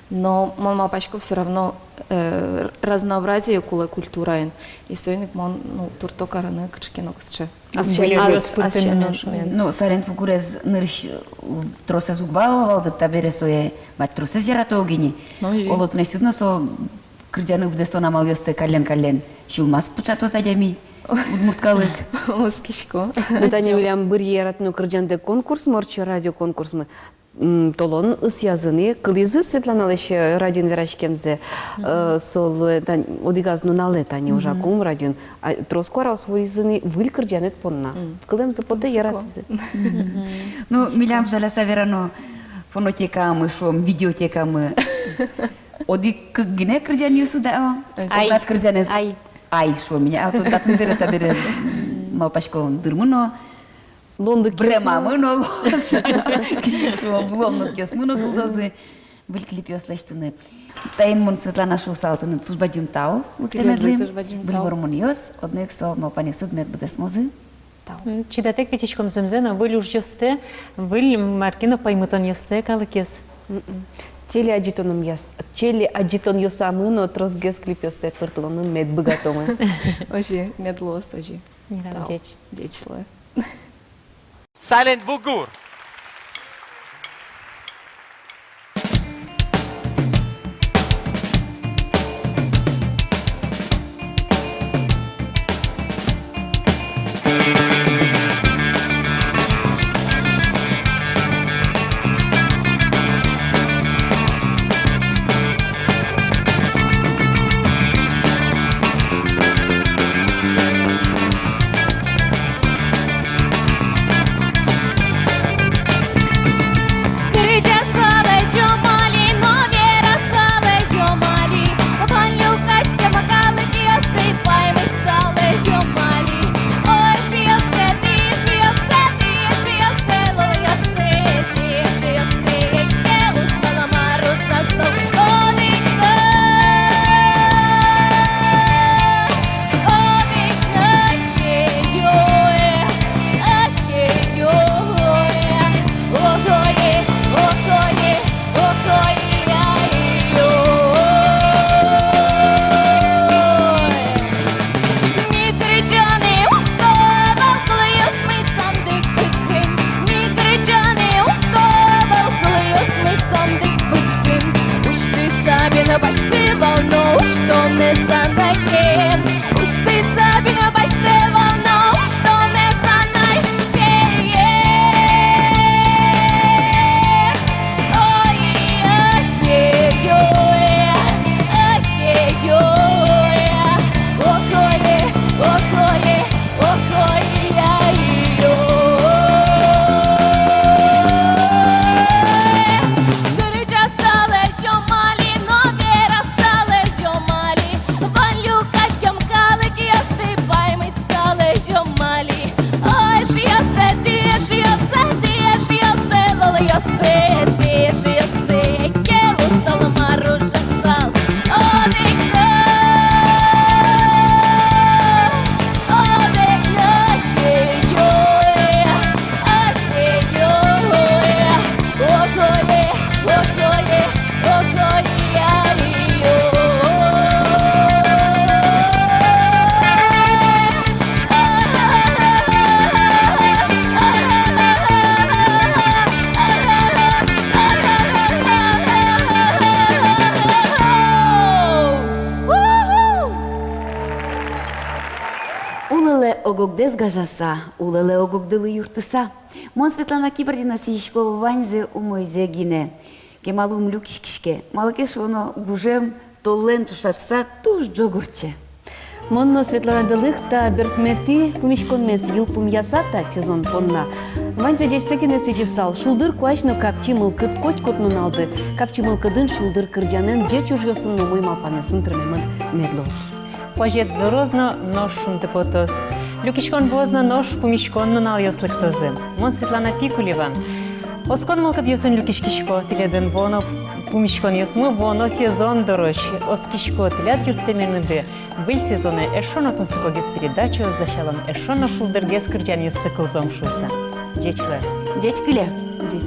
Но мон малпасько, всё равно, э, разнообразие кулэ культураын. И соин ик мон, ну, турто карыны кыӵе ке но кыӵе. Ас сямен. Ас сямен. Ну, «Silent Woo Goore»-ез нырысь, э, тросэз уг валало вал дыр, табере сое бадӟым тросэз ярато ук ини. Ну, озьы. Оло, тынэсьтыд но со кырӟаны быдэстон амалъёстэ каллен-каллен сюлмаз пыӵатоз адями, удмурт калык. Оскисько. Ну, тани милям быръе яратоно кырӟанды конкурсмы, ортче радиоконкурсмы. М, толон ысъязы ини, кылӥзы Светланалэсь, э, радиын вераськемзэ, э, солы, э, тань, одӥгаз нуналэ тани ужакум радиын, а, трос куараос вуризы ини выль кырӟанэд понна. Кылэмзы потэ, яратӥзы. Ну, милям, жаляса верано, фонотекамы, шуом, видеотекамы одӥг-кык гинэ кырӟанъёсыд-а? Ай. Огнад кырӟанэз. Ай. Ай, шуом ини, а то татын бере, табере, м, малпасько, дырмы но, луонлыкъёсмы но, быремамы но луоз. Кызьы шуом, луонлыкъёсмы но кылдозы выль клипъёс лэсьтыны. Таин мон, Светлана, шуысал тыныд туж бадӟым тау лыктэмедлы. Тӥледлы туж бадӟым тау. Выль вормонъёс, одно ик со малпанъёсыд мед быдэсмозы. Тау. М, чидатэк витиськом зэмзэ но выль ужъёстэ, выль, м, мар ке но паймытонъёстэ калыкез. М-м. Телеадӟытонъёс-, телеадӟытонъёсамы но тросгес клипъёстэ пыртылыны мед быгатомы. Озьы, мед луоз озьы. Милям тау. Ӟеч. Ӟеч луэ. Silent Woo Goore. Кырӟаса лэзём али но вераса лэзём али, вань люкаськем калыкъёсты паймытса лэзём али. Озьыосэ, тӥ озьыосэ, тӥ озьыосэ, лулъёсэ, тӥ озьыосэ, ке луысал, мар ужасал, одӥг но, одӥг но, эх-ё-ё-э, эх-ё-ё-э, ох-ой-е, ох-ой-е, ох-ой-яй-ё. Ми кырӟаны усто вал кылъёсмы сандык пыдзын, ми кырӟаны усто вал кылъёсмы сандык пыдзын. Усьтыса бен басьтэ вал но усьтонэз анай ке. Усьтыса бен басьтэ вал но усьтонэз анай ке. Ой, эх-ё-ё-э, эх-ё-ё-э, ох-ой-е, ох-ой-е, ох-ой-яй-ё. Кырӟаса лэзём али но вераса лэзём али, вань люкаськем калыкъёсты паймытса лэзём али. Озьыосэ, тӥ озьыосэ, тӥ озьыосэ, лулъёсэ, тӥ озьыосэ, ке луысал, мар ужасал, одӥг но, одӥг но, эх-ё-ё-э, эх-ё-ё-э, ох-ой-е, ох-ой-е, ох-ой-яй-ё. Улэлэ ог-огдэс гажаса, улэлэ ог-огдылы юрттыса. Мон, Светлана Кибардина, сӥзисько ваньзэ умойзэ гинэ. Кемалы ум люкиськиське, малы ке шуоно, гужем толлэн ӵошатыса туж ӝог ортче. Мон но, Светлана Белых, та берпуметӥ пумиськонмес йылпумъяса та сезон понна ваньзэ ӟечсэ гинэ сӥзьысал, шулдыр куазь но капчи мылкыд котькуд нуналды, капчи мылкыдын, шулдыр кырӟанэн, ӟеч ужъёсын но умой малпанъёсын тырмемын мед луоз. Куазед зороз но, нош шунды потоз. Люкиськон вуоз но, нош пумиськон нуналъёс лыктозы. Мон, Светлана Пикулева, оскон мылкыдъёсын люкиськисько тӥледын вуоно пумиськонъёсмы, вуоно сезон дорозь. Оскисько, тӥляд юрттэменыды выль сезонэ эшшо но тунсыкогес передачаос дасялом, эшшо но шулдыргес кырӟанъёсты кылзом шуыса. Ӟеч луэ. Ӟеч кыле. Ӟеч.